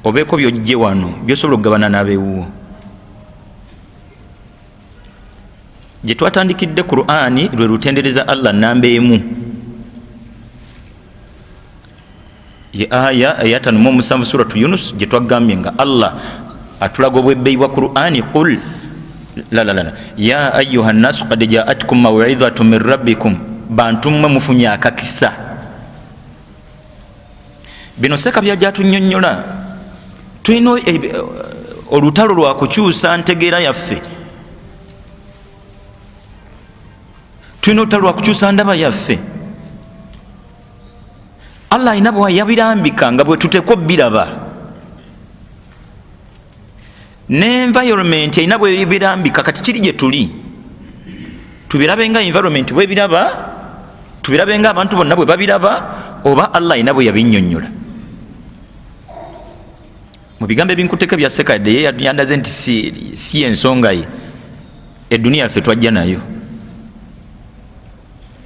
obeeko byojje wano byosobola okugabana n'abeewuwo. Gye twatandikidde, Qur'ani lwe lutendereza Allah namba emu, ye aya eyatano mu omusanvu Suratu Yunus, gye twagambye nga Allah atulaga obwebbeyi bwa Qur'ani. Qul lalalala ya ayuha nnasu kad jaatkum mawidhatu min rabbikum, bantu mmwe mufunye akakisa. Bino seka byajatunyonyola, tulina olutalo lwa kukyusa ntegeera yaffe, tulina olutalo lwa kukyusa ndaba yaffe. Allah alina bwayabirambika nga bwe tutekwa biraba, ne environment erina bwebirambika. Kati kiri gye tuli tubirabe nga environment bwebiraba, tubirabe nga abantu bonna bwe babiraba, oba Allah alina bwe yabinyonyola mu bigambo ebinkuteko bya sekadde. Ye yandaze nti si ensonga ye eduniya yaffe twajja nayo.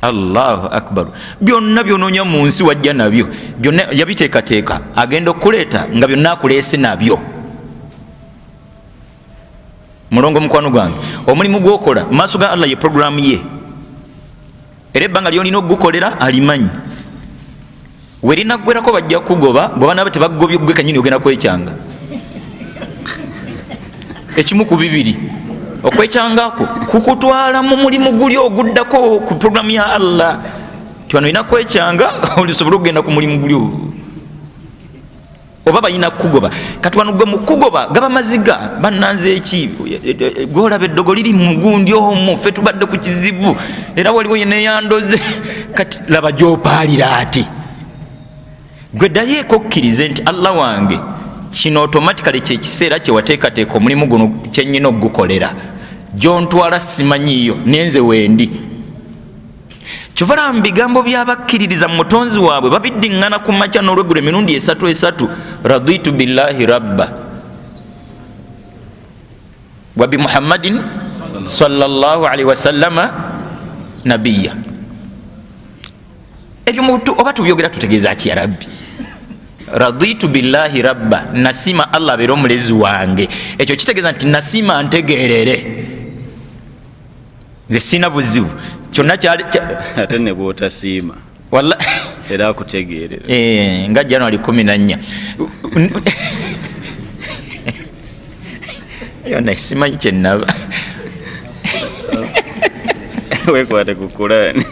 Allahu akbar! Byonna byonoonya mu nsi wajja nabyo, byonna yabiteekateeka, agenda okuleeta nga byonna akuleese nabyo. Mulongo mukwano gwange, omulimu gwokola mu maaso ga Allah ye programu ye, era ebbanga lyolina okugukolera alimanyi. Werinaggwerako bajja kugoba, bweba naba tebagobye gwe kenyini ogenda kwekyanga. Ekimu ku bibiri, okwekyangako kukutwala mu mulimu guli oguddako ku programu ya Allah. Ti wano olina kwekyanga olisobole okugenda ku mulimu guli, oba balina kukugoba. Kati wano gwe mukugoba gaba maziga, bannanze eki gwolaba eddogo liri mugundi omwo, ffe tubadde ku kizibu era waliwo yeneyandoze. Kati laba gyopaalira ati gwe ddayo okkirize nti Allah wange, kino automatically kyekiseera kyewateekateeka omulimu guno kyenyina okugukolera, gyontwala simanyiiyo nenze wendi. Kyova laba mu bigambo by'abakkiririza mu mutonzi waabwe babiddiŋŋana ku makya n'olweggulo emirundi esatu esatu, raditu billahi rabba wa bi Muhammadin sallallahu alaihi wasallama nabiya. Ebyo oba tubyogera tutegeeza ki ya Rabbi? Raditu billahi rabba, nasiima Allah abeere omulezi wange. Ekyo kitegeeza nti nasiima ntegeerere, nze sina buzibu kyonna. Ate ne bwotasiima era akutegeerera. Nga January 14 yona simanyi kyenaba. Wekwate ku Kurani.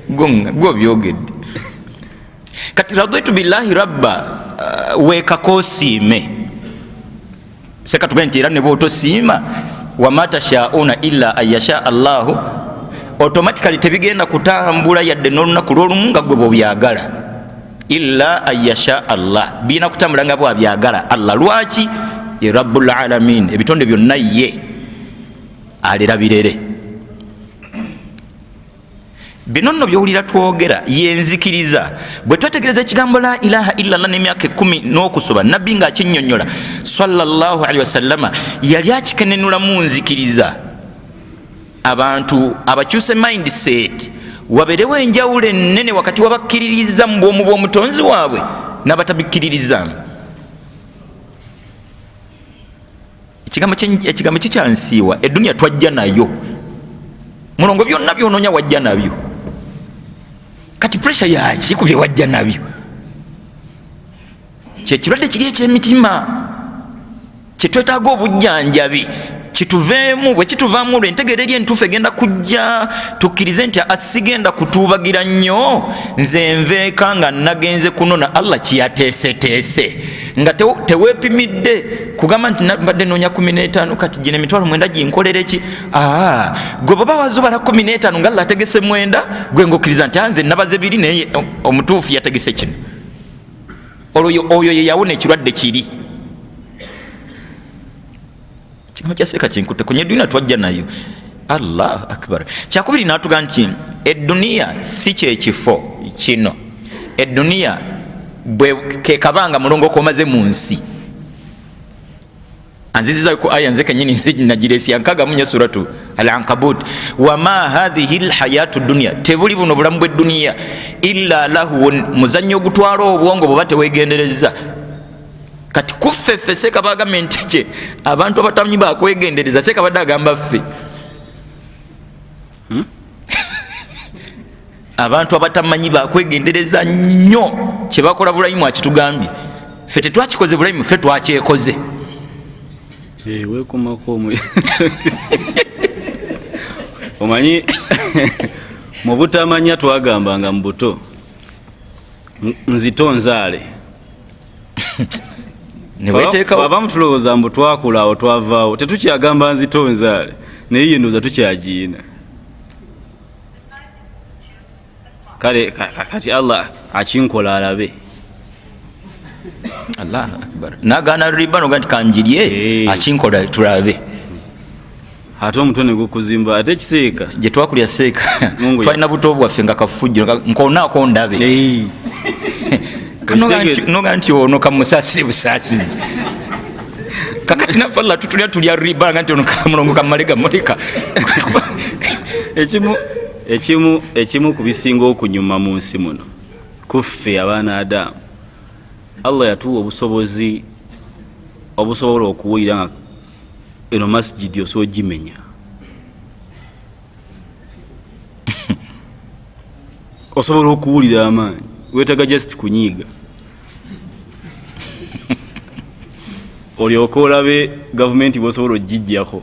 Gwo byogedde. Kati raditu billahi rabba, weekakosiime sekatuge nti era ne bwotosiima, wama tashauna illa an yasha Allahu, automatically tebigenda kutambula yadde n'olunaku lwolumu nga gwe bwobyagala. Illa an yasha Allah, birina kutambula nga bwabyagala Allah. Lwaki? Ye Rabbul alamin, ebitonde byonna ye alera birere. Bino nno byowulira twogera yenzikiriza. Bwe twetegereza ekigambo la ilaha illallah n'emyaka 10 n'okusoba nabbi ng'akinnyonnyola sallallahu alaihi wasallama, yali akikenenulamu nzikiriza abantu abakyuse mindset, wabeerewo enjawulo ennene wakati wabakkiririza mu bwomu bw'omutonzi waabwe n'abatabikkiririzaamu. Ekigambo kikyansiiwa. Eduniya twajja nayo mulongo, byonna byononya wajja nabyo. Kati pressure yaki ku bye wajja nabyo? Kyekirwadde kiri ekyemitima kyetwetaaga obujjanjabi kituveemu. Bwe kituvaamu, olwo entegeera eri entuufu egenda kujja, tukkirize nti asigenda kutuubagira nnyo, nze nveeka nga nagenze kunona Allah kiyateeseteese, nga teweepimidde kugamba nti mbadde noonya 15, kati gino emitwalo 9 ginkolere ki? Gwe bwaba wazubala 15 nga Allah ategese 9, gwe ngaokkiriza nti nze nabaze biri, naye omutuufu yategese kino. Olwo oyo ye yawona ekirwadde kiri. Kigambo kya seeka kinkutte kunye, eduniya twajja nayo. Allahu akbar. Kyakubiri natuga nti eduniya si kyekifo kino, eduniya bwe kekabanga mulongo komaze mu nsi. Anziziza ku aya nze kenyini nagireesi 64, suratu Al-Ankabut, wama hadhihi lhayatu dunia, tebuli buno bulamu bw'edduniya, illa lahwun, muzannyo ogutwala obwongo bweba tewegendereza. Kati kuffe ffe seeka bagambye nti kye abantu abatamanyi bakwegendereza, seeka badde agamba ffe abantu abatamanyi bakwegendereza nnyo kyebakola. Bulayimu akitugambye, ffe tetwakikoze bulayimu, ffe twakyekoze. Weekomako omanyi mu butamanya twagambanga mu buto, nzito nzaale. Abamu tulowooza mbu twakula awo twavaawo tetukyagamba nzito nzaale, naye ye ndowooza tukyagiina. Kale kati Allah akinkola alabe. Allahu akbar, nagaana riba noga nti kanjirye, akinkola tulabe. Ate omutwe ne gukuzimba ate kiseeka. Gye twakulya seeka twalina buto bwaffe nga kafujjo nkonaako ndabe noga nti ono kamusaasire busaasizi. Kakati naffe Allah tutulya tulya riba nga nti ono kamulongo kamale gamuleka. Ekimu ku bisinga okunyuma mu nsi muno kuffe abaana Adamu, Allah yatuwa obusobozi obusobola okuwulira nga eno masijidi osobola ogimenya, osobola okuwulira amaanyi, weetaga just kunyiiga. Olyoke olabe gavumenti bw'osobola ogijjako.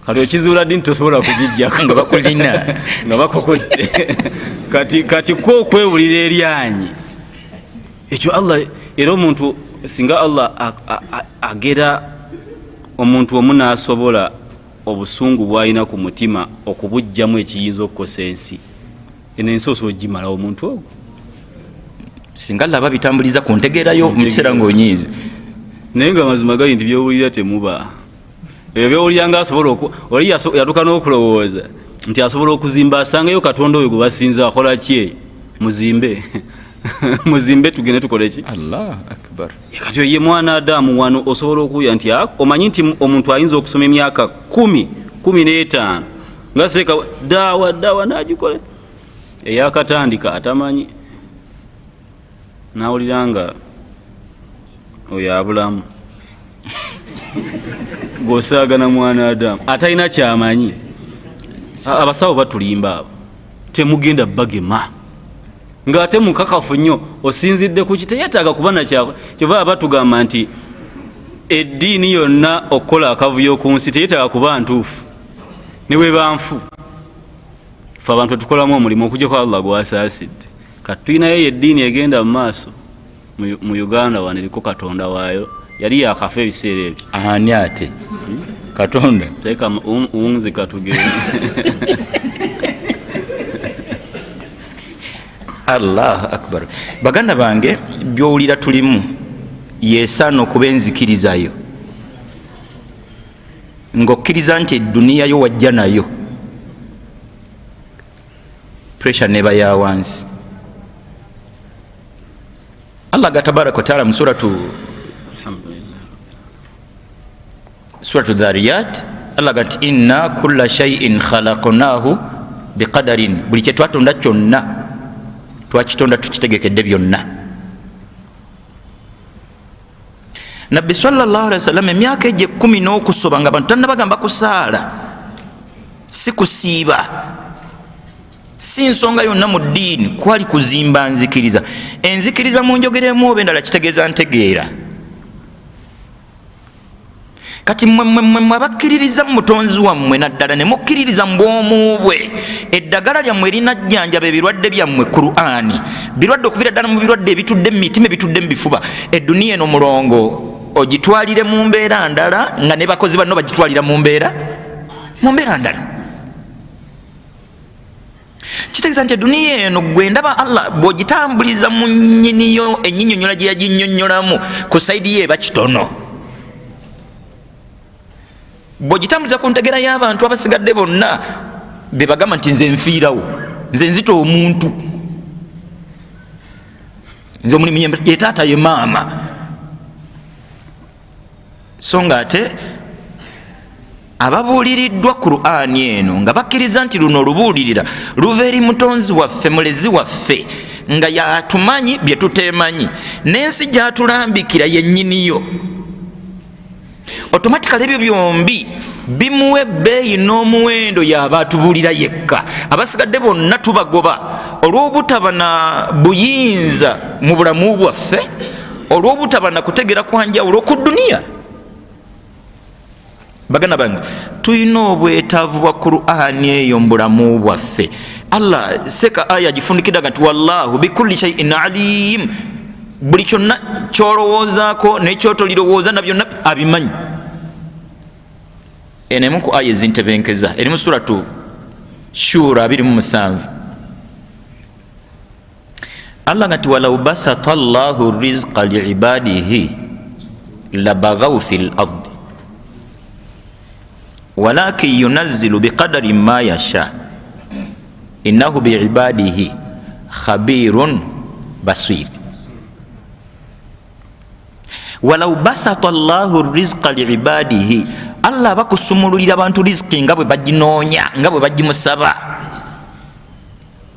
Kati okizuula ddi nti tosobola kugijjako? Nga bakulina. Nga bakukutte. Kati kwo okwewulira eryanyi ekyo Allah. Era omuntu singa Allah agera omuntu omu n'asobola obusungu bw'alina ku mutima okubuggyamu ekiyinza okukosa ensi eno, ensi osobola ogimalawo omuntu ogwo. Singa Allah babitambuliza ku ntegeerayo mu kiseera ng'onyiize. Naye nga amazima gali nti byowulira temuba ebyo byowulira nga asobola oli yatuuka n'okulowooza nti asobola okuzimba, asangayo Katonda oyo gwe basinza akola ki, muzimbe muzimbe tugende tukole ki. Allah akbar. Kati ye mwana Adamu wano osobola okuwulira nti omanyi nti omuntu ayinza okusoma emyaka 10, 15 nga seeka daawa daawa n'agikola eyakatandika atamanyi, n'awulira nga oyo abulamu gwosaagana mwana Adamu atalina kyamanyi. Abasawo batulimba abo, temugenda bagema ng'ate mukakafu nnyo osinzidde ku ki, teyetaaga kuba nakyako. Kyova batugamba nti eddiini yonna okukola akavuyo ku nsi teyetaaga kuba ntuufu, ne bwe banfu fe abantu tukolamu omulimu okujjako Allah gwasaasidde. Kati tulinayo eyo eddiini egenda mu maaso mu Uganda wano, eriko Katonda waayo yali yakafa ebiseera ebyo. Ani ate Katonda? Teeka unzika tugende. Allahu akbar. Baganda bange, byowulira tulimu yesaana okuba enzikirizayo, ng'okkiriza nti eduniya yo wajja nayo pressure neba ya wansi. Allah ga tabaraka wa taala mu suratu Dhariyat, Allah ga nti inna kulla shay'in khalaqnahu biqadarin, buli kye twatonda kyonna twakitonda tukitegekedde byonna. Nabbi sallallahu alaihi wasallam emyaka egyo 10 n'okusoba nga abantu tannabagamba kusaala, si kusiiba, si nsonga yonna mu ddiini, kwali kuzimba nzikiriza. Enzikiriza mu njogeremu oba endala kitegeeza ntegeera. Kati mmwe abakkiririza mu mutonzi wammwe, naddala ne mukkiririza mu bwomu bwe, eddagala lyammwe erinajjanjaba ebirwadde byammwe Qur'ani, birwadde okuviira ddala mu birwadde ebitudde mu mitima, ebitudde mu bifuba, eduniya eno mulongo ogitwalire mu mbeera ndala nga ne bakozi banno bagitwalira mu mbeera ndala. Kitegeeza nti eduniya eno gwe ndaba Allah bw'ogitambuliza mu nnyiniyo ennyinyonnyola gye yaginnyonnyolamu ku sayidi ye eba kitono, bw'ogitambuliza ku ntegeera y'abantu abasigadde bonna be bagamba nti nze nfiirawo, nze nzita omuntu, nze omulimu ye taata ye maama. So nga ate ababuuliriddwa Qur'ani eno nga bakkiriza nti luno olubuulirira luva eri mutonzi waffe, mulezi waffe, nga yatumanyi bye tuteemanyi, n'ensi gy'atulambikira yennyiniyo, automatically ebyo byombi bimuwa ebbeeyi n'omuwendo y'aba atubuulira yekka. Abasigadde bonna tubagoba olw'obutaba na buyinza mu bulamu bwaffe, olw'obutaba na kutegeera kwa njawulo ku duniya. Baganda bange, tulina obwetaavu bwa Qur'ani eyo mu bulamu bwaffe. Allah seka aya agifundikiddaga nti wallahu bikulli shay'in alim, buli kyonna kyolowoozaako nekyotolirowooza na byonna abimanyi. Eno emu ku aya ezintebenkeza eri mu suratu Shura 27. Allah nga ti walau basata Allahu rizqa liibadihi labaghaw fil ardi walakin yunazzilu biqadarin ma yasha innahu biibadihi khabirun basir. Walau basata Allahu rizqa liibadihi, Allah bakusumululira abantu riziki nga bwe baginoonya, nga bwe bagimusaba,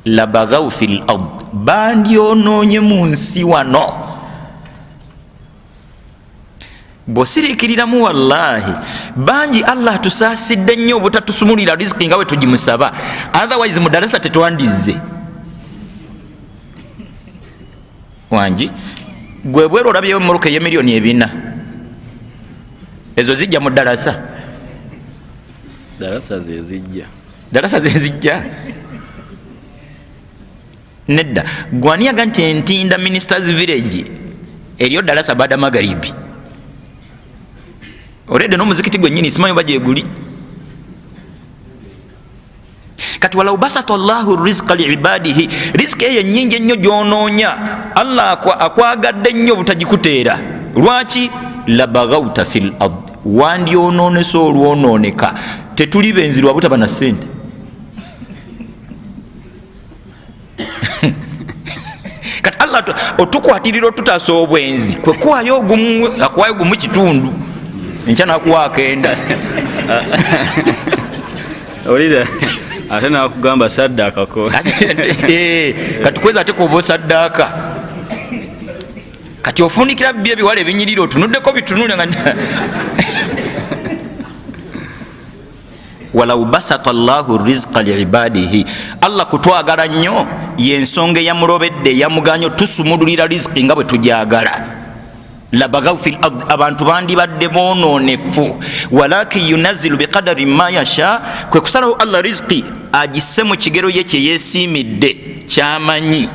labaghaw fil ard, bandyonoonye mu nsi wano. Bw'osiriikiriramu wallahi bangi Allah atusaasidde nnyo obutatusumulira riziki nga bwe tugimusaba, otherwise mu darasa tetwandizze. Wangi gwe bweru olabyeyo emmotoka ey'emiliyoni 4. Ezo zijja mu ddalasa. Darasa zezijja. Darasa zezijja nedda. Gwani yaga nti Entinda Ministers Village eriyo darasa bada magharibi oredde n'omuzikiti gwennyini simanyi oba gyeguli. Kati walau basata llahu rizqa liibadihi, riziki eyo ennyingi ennyo gyonoonya Allah akwagadde nnyo obutagikuteera. Lwaki? Labagauta fi l ard, wandyonoonese olwonooneka. Tetuli benzi lwa butaba na ssente. Kati Allah otukwatirira otutaasa obwenzi kwe kuwayo ogumu, akuwayo gumu kitundu, enkya nakuwa akenda. Olira ate nakugamba saddaakako. Kati kweza ate kuba osaddaaka. Kati ofunikira bbi ebiwala ebinyirira otunuddeko bitunule nga walau basata llahu rizqa liibadihi, Allah kutwagala nnyo yensonga eyamulobedde eyamuganya tusumululira riziki nga bwe tujagala. Labagaw fi lard, abantu bandibadde bononefu. Walakin yunazilu biqadari ma yasha, kwe kusalawo Allah riziki agisse mu kigero ye kyeyesiimidde kyamanyi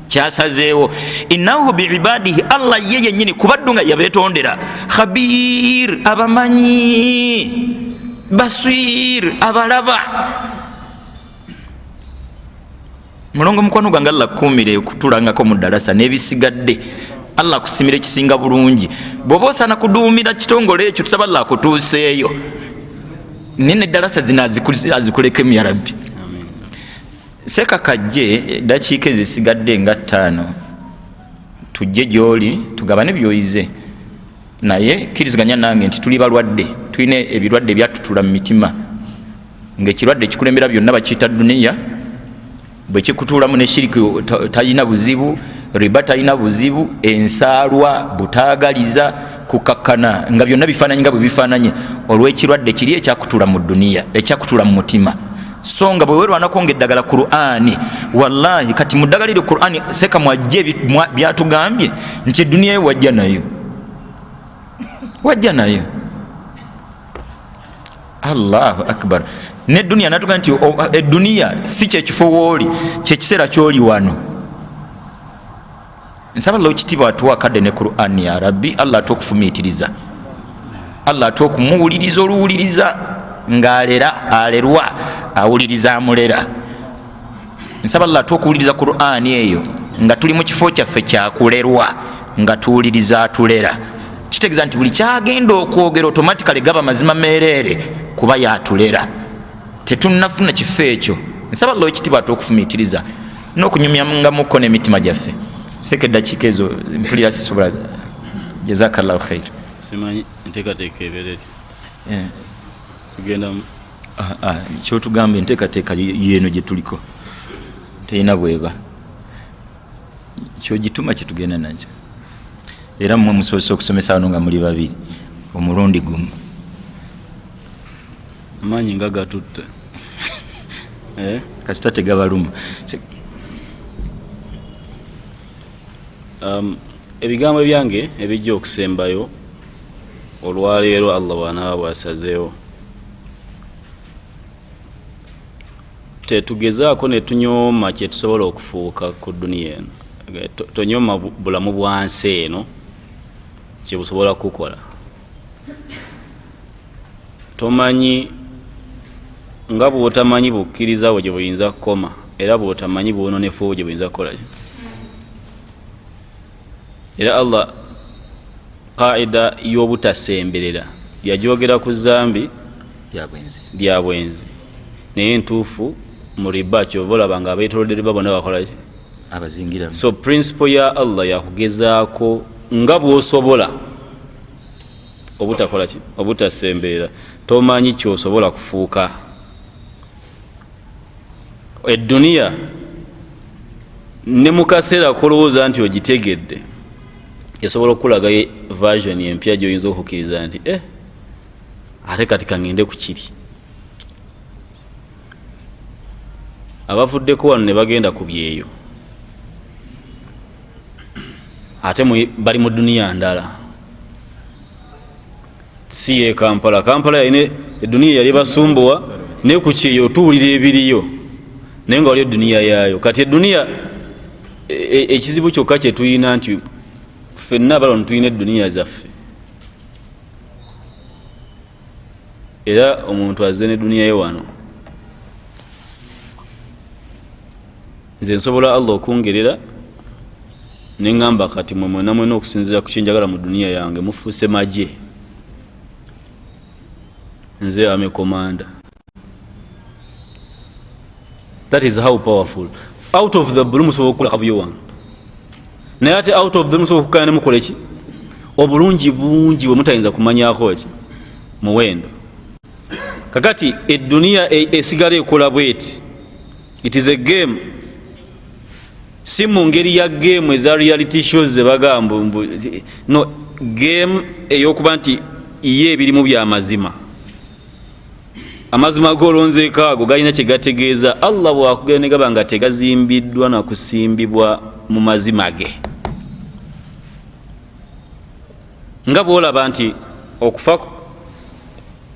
kyasazeewo. Innahu biibadihi, Allah ye yennyini kubaddu nga yabetondera, khabir abamanyi, baswir abalaba. Mulongo mukwano gwange, Allah akuumire okutulangako mu ddalasa n'ebisigadde. Allah akusimire ekisinga bulungi. Bw'oba osaana kuduumira kitongole ekyo, tusaba Allah akutuuseeyo. Naye n'eddalasa zino azikulekemu ya Rabbi. Seeka kajje eddakiika ezisigadde nga 5 tujje gy'oli tugabane by'oyize. Naye kkiriziganya nange nti tuli balwadde, tulina ebirwadde ebyatutula mu mitima, ng'ekirwadde ekikulembera byonna bakiyita duniya. Bwe kikutuulamu ne shiriki talina buzibu, riba talina buzibu, ensaalwa, butaagaliza, kukakkana, nga byonna bifaananye nga bwe bifaananye olw'ekirwadde kiri ekyakutuula mu duniya, ekyakutuula mu mutima. So nga bwe weerwanako ng'eddagala Qur'ani, wallahi kati mu ddagala eryo Qur'ani seeka mwajje byatugambye nti eduniya yo wajja nayo, wajja nayo. Allahu akbar. Ne duniya natugamba nti eduniya si kyekifo wooli, kyekiseera kyoli wano. Nsaba Allah ekitiibwa atuwa akadde ne Qur'ani ya Rabbi. Allah atuwa okufumiitiriza, Allah atuwa okumuwuliriza oluwuliriza ng'alera alerwa awuliriza amulera. Nsaba Allah atuwa okuwuliriza Qur'ani eyo nga tuli mu kifo kyaffe kyakulerwa, nga tuwuliriza atulera. Kitegeeza nti buli kyagenda okwogera automatically gaba mazima meereere kuba yatulera. Tetunnafuna kifo ekyo. Nsaba Allah ekitiibwa atuwa okufumiitiriza n'okunyumyangamuko n'emitima gyaffe. Seeka eddakiika ezo mpulira sisobola. Jazakallahu khair. Simanyi enteekateeka ebeera eti. Tugenda Kyotugamba enteekateeka yeeno gye tuliko terina bweba, kyogituma kyetugenda nakyo. Era mmwe musoose okusomesa wano nga muli babiri omulundi gumu. Amaanyi nga gatutte. Kasita tegabaluma. Ebigambo byange ebijja okusembayo olwaleero, Allah bw'anaaba bw'asazeewo, tetugezaako ne tunyooma kye tusobola okufuuka ku duniya eno. Tonyooma bulamu bwa nsi eno kye busobola kukola. Tomanyi nga bw'otamanyi bukkiriza bwe gye buyinza kukoma, era bw'otamanyi bwononefu bwe gye buyinza kukola ki. Era Allah qaida y'obutasemberera yajogera ku zambi lya bwenzi, naye entuufu mu riba. Kyova olaba nga abeetolodde riba bonna bakola ki? Abazingiramu. So principle ya Allah yakugezaako nga bw'osobola obutakola ki, obutasemberera. Tomanyi kyosobola kufuuka. Eduniya ne mu kaseera kolowooza nti ogitegedde, esobola okukulagayo version empya gyoyinza okukkiriza nti ate kati kaŋŋende ku kiri. Abavuddeko wano ne bagenda ku byeyo, ate bali mu duniya ndala. Si ye Kampala. Kampala yalina eduniya yali basumbuwa, naye ku kyeyo otuwulira ebiriyo, naye nga waliyo eduniya yaayo. Kati eduniya ekizibu kyokka kyetulina nti ffenna abalano tulina eduniya zaffe, era omuntu azze neduniya ye wano. Nze nsobola Allah okungerera neŋŋamba kati mwe mwena mwena okusinziira ku kyenjagala mu duniya yange mufuuse magye, nze ame commander. That is how powerful. Out of the blue musobola okukola kavuyo wano, naye ate out of the musobola okukana nemukola ki obulungi bungi bwe mutayinza kumanyako ki muwendo. Kakati eduniya esigala ekola bweti, it is a game, si mu ngeri ya game eza reality shows zebagamba mbu no game ey'okuba nti ye ebirimu byamazima. Amazima golonzeeko ago galina kyegategeeza. Allah bwakugera ne gaba nga tegazimbiddwa na kusimbibwa mu mazima ge, nga bwolaba nti okufa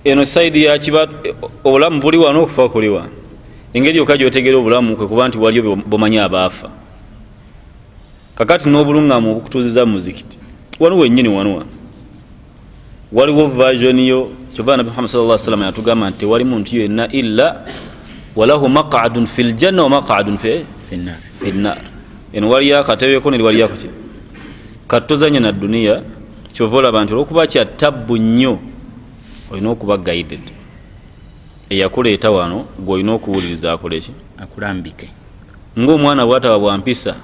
eno saidi yakiba obulamu buli wano, okufa kuli wano. Engeri yokka gyotegeera obulamu kwe kuba nti waliyo bomanyi abaafa. Kakati n'obulungamu obukutuuziza mu muzikiti wano wennyini wano wano waliwo version yo. Kyova Nabi Muhammad sallallahu alaihi wasallam yatugamba nti tewali muntu yenna illa walahu maq'adun fil janna wa maq'adun fi finnar. Eno waliyo akatebeko neri waliyo akuki katozanya na duniya. Kyova olaba nti olwokuba kya tabbu nnyo olina okuba guided. Eyakuleeta wano gwe olina okuwuliriza akoleki akulambike, ng'omwana bwataba bwampisa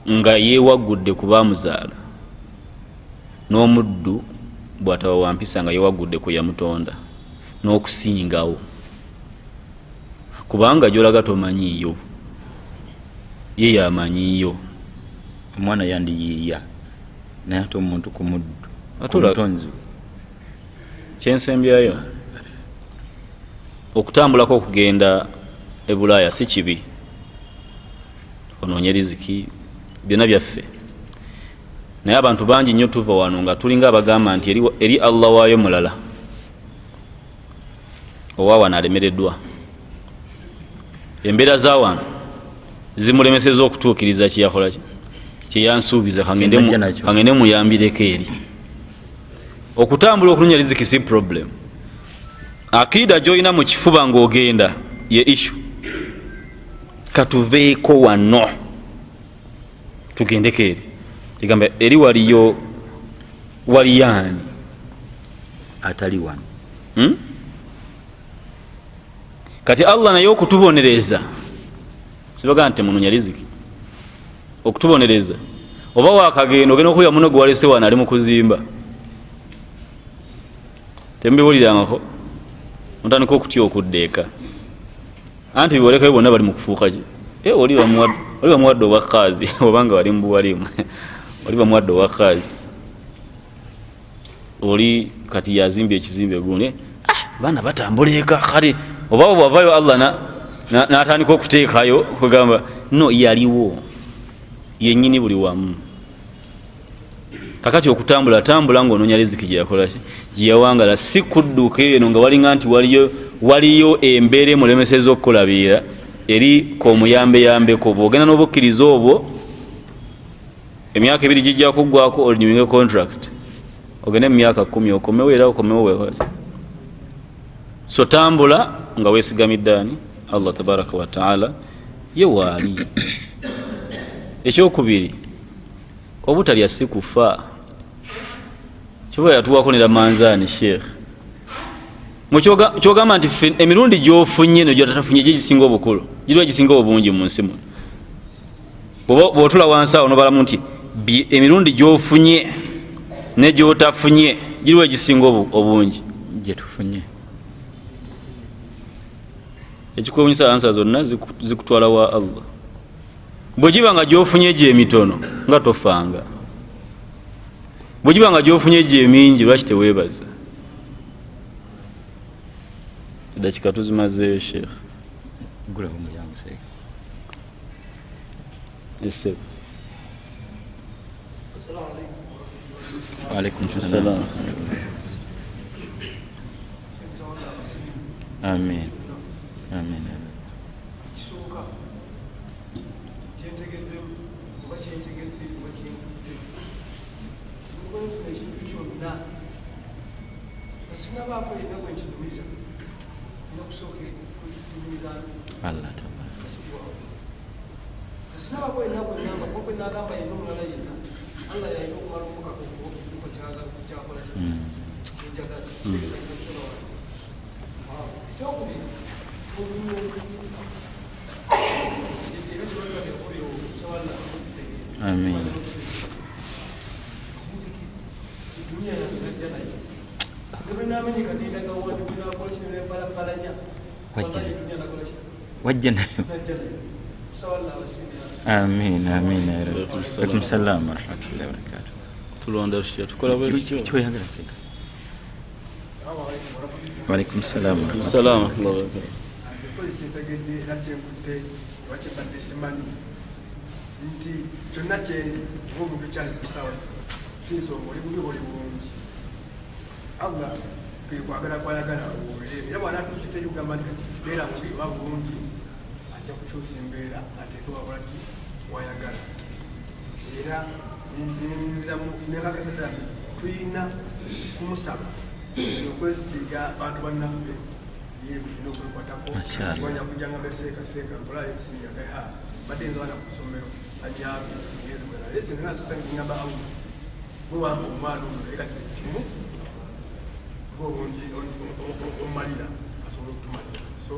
nga yeewaggudde ku baamuzaala, n'omuddu bwataba wampisa nga yeewaggudde ku yamutonda n'okusingawo, kubanga gyolaga tomanyiiyo, ye yamanyiiyo. Omwana yandiyiiya naye ate omuntu ku muddu omutonzi. Kyensembyayo, okutambulako okugenda e Bulaaya si kibi, onoonye riziki, byonna byaffe. Naye abantu bangi nnyo tuva wano nga tulinga abagamba nti eri Allah waayo mulala, owa wano alemereddwa, embeera za wano zimulemeseza okutuukiriza kyeyakola kyeyansuubiza, kangende muyambireko eri. Okutambula okunonya riziki si problem. Akida gyolina mu kifuba ng'ogenda ye issue. Katuveeko wano tugendeko eri, egamba eri waliyo waliyaani atali wano. Kati Allah naye okutubonereza, sibaga nti munonya riziki, okutubonereza oba wakagenda ogenda okuya muno gwe walese wano ali mu kuzimba, tembiwulirangako, mutandika okutya okudda eka, anti bibolekayo bonna bali mu kufuuka ki. Oli bamuwadde obwakaazi, obanga wali mubuwalimu, oli bamuwadde obwakaazi, oli kati yazimbye ekizimbe gundi, baana batambula eka. Kale oba bwavayo Allah n'atandika okuteekayo kugamba no yaliwo yennyini buli wamu. Kakati okutambula tambula ng'onoonya riziki gyeyakolaki gyeyawangala, si kudduka eno nga walinga nti waliyo embeera emulemeseza okukulabirira eri k'omuyambeyambeko. Bw'ogenda n'obukkiriza obwo, emyaka 2 gijja kuggwako orenewinge contract, ogende mu myaka 10 okomewo, era okomewo wekolaki. So tambula nga weesigamidde ani? Allah tabaraka wa taala, ye waali. Ekyokubiri, obutalya si kufa. Kiba yatuwako nera manzaani sheikh kyogamba nti emirundi gyofunye negyotafunye gye gisinga obukulu, giriwa gisinga obungi mu nsi muno. Bw'otula wansi awo nobalamu nti emirundi gyofunye negyotafunye giriwa egisinga obungi gyetufunye. Ekikwewunyisa ansa zonna zikutwala wa Allah. Bwe giba nga gyofunye gye emitono nga tofanga, bwe giba nga gyofunye gye emingi lwaki teweebaza? Edakika tuzimazeeyo sheikh. Gulawo omulyango seeka. Ese. Waalaikum salam. Amin. Amin. Ekisooka kyentegeddemu oba kyentegedde oba kyenkutte, singa nfuna ekintu kyonna nga sinabaako yenna gwe nkinyumiza, nina kusooka kunyumiza Allah tabaraka. Ekitiibwa nga sinabaako yenna gwe namba, kuba gwe nagamba yenna omulala yenna, Allah yalina okumala omukaka okumpa kyakola kyenjagala. Kitegeeza nina kusobola wange. Ekyokubiri, era kyebalibadde okubiri, okusaba Allah okubitegeera. Amin. Sinziki duniya yange najja nayo, ne bwe naamenyeka nendagawa nakola kino nempalapalanya. Wajja. Wallahi duniya nakola ki? Wajja nayo. Najja nayo. Kusaba Allah abasiimira. Amin. Amin ya Rabbi. Waalaikum salam. Alaikum salam warahmatullahi wabarakatuh. Tulonda tutya? Tukola bwe tutyo. Kyoyagala seka. Waalaikum salam warahmatullahi. Salaam warahmatullahi wabarakatuh. Nze kyentegedde era kyenkutte oba kyembadde simanyi nti kyonna kyendi oba omuntu kyali ku ssaawa zino, si nsonga oli bubi oba oli bulungi, Allah kwe kwagala kwayagala obeere, era bw'anaatuukisa eri kugamba nti kati beera bubi oba bulungi, ajja kukyusa embeera ateeke wakola ki wayagala. Era nenziramu nenkakasa ddala nti tulina kumusaba okwesiga bantu bannaffe, ye tulina okwekwatako. Mashallah. Wanya kujja nga beseekaseeka mpola yagaha badde nze abaana ku ssomero ajambe ngezi kwena, naye sinze nasoose ngamba Allah gwe wampa omwana ono, naye kati kimu gwe obungi omumalira asobola okutumalira, so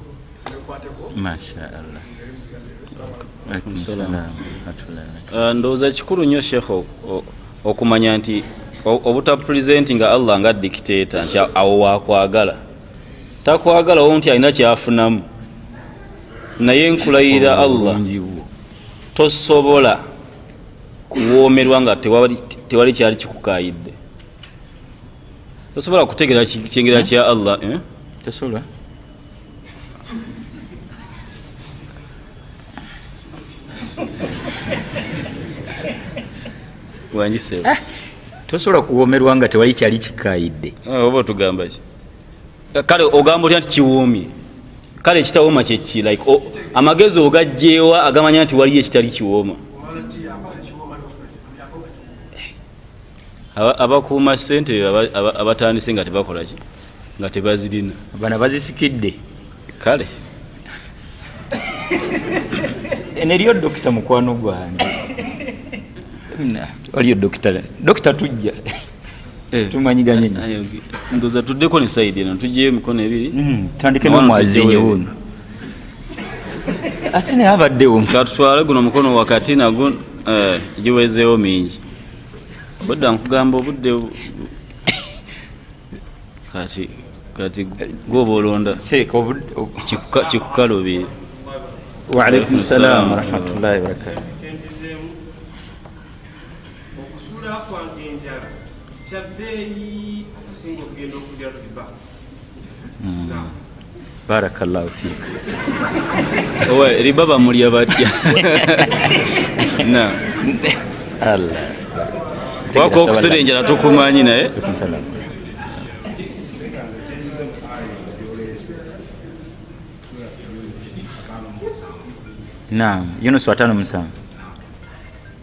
nekwateko. Masha Allah. Ngeri mu bigambo ebyo. Assalamu alaikum. Waalaikum salam warahmatullahi wabarakatuh. Ndowooza kikulu nnyo shekhe okumanya nti obutapresentinga Allah nga dictator nti awo wakwagala takwagala wo nti alina kyafunamu, naye nkulayira Allah Obulungi bwo. tosobola kuwoomerwa nga tewali kyali kikukayidde. Tosobola kutegeera kyengera kya Allah, eh? Tosobola? Wanjise. Tosobola kuwoomerwa nga tewali kyali kikayidde. Oba otugamba ki? Kale ogamba otya nti kiwoomye? Kale ekitawooma kyeki? Like amagezi ogajjeewa agamanya nti waliyo ekitali kiwooma? Omala ki yakola ekiwooma n'ofuna yakola kiwooma. Abakuuma ssente abatandise nga tebakola ki, nga tebazirina. Bano bazisikidde. Kale. Eno eriyo dokita mukwano gwange. Waliyo dokita, dokita tujja tumanyiganye nnyo. Ayo, ndowooza tuddeko ne side eno, tugyeyo emikono ebiri. Tutandike Wano n'omwazinyi tujjewo wuno ate naye abaddewo. Katutwale guno omukono wakati nagwo, giwezeewo mingi. Obudde nkugamba obudde kati gwoba olonda. Sheikh, kikukalubire. Waalaikum salam warahmatullahi wabarakatuh. Kyenjizeemu, okusuula kwange enjala kya bbeeyi okusinga okugenda okulya riba. Barakallahu fik. Owe riba bamulya batya? Na Allah. Wako okusula enjala tukumanyi naye. Alaikum salam. Naam, Yunus 57.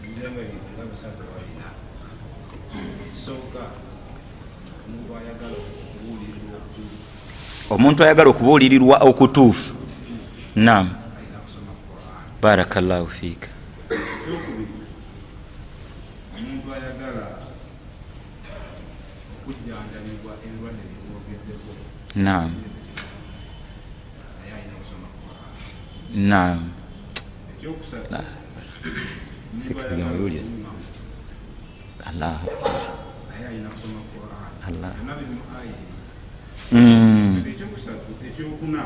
Nzemu ebintu nga bisatu oba bitaano. Kisooka, omuntu ayagala okubuulirirwa okutuufu. Omuntu ayagala okubuulirirwa okutuufu. Naam. Alina kusoma Quran. Barakallahu fiika. Ekyokubiri, omuntu ayagala okujjanjabibwa ebirwadde byetwogeddeko. Naam. Naye alina kusoma Quran. Naam. Ekyokusatu, La. omuntu Sika ayagala bigambo biwulire. okulungamu, Allah. naye alina kusoma Quran. Allah. Byonna biri mu aya. Ekyokusatu, ekyokuna,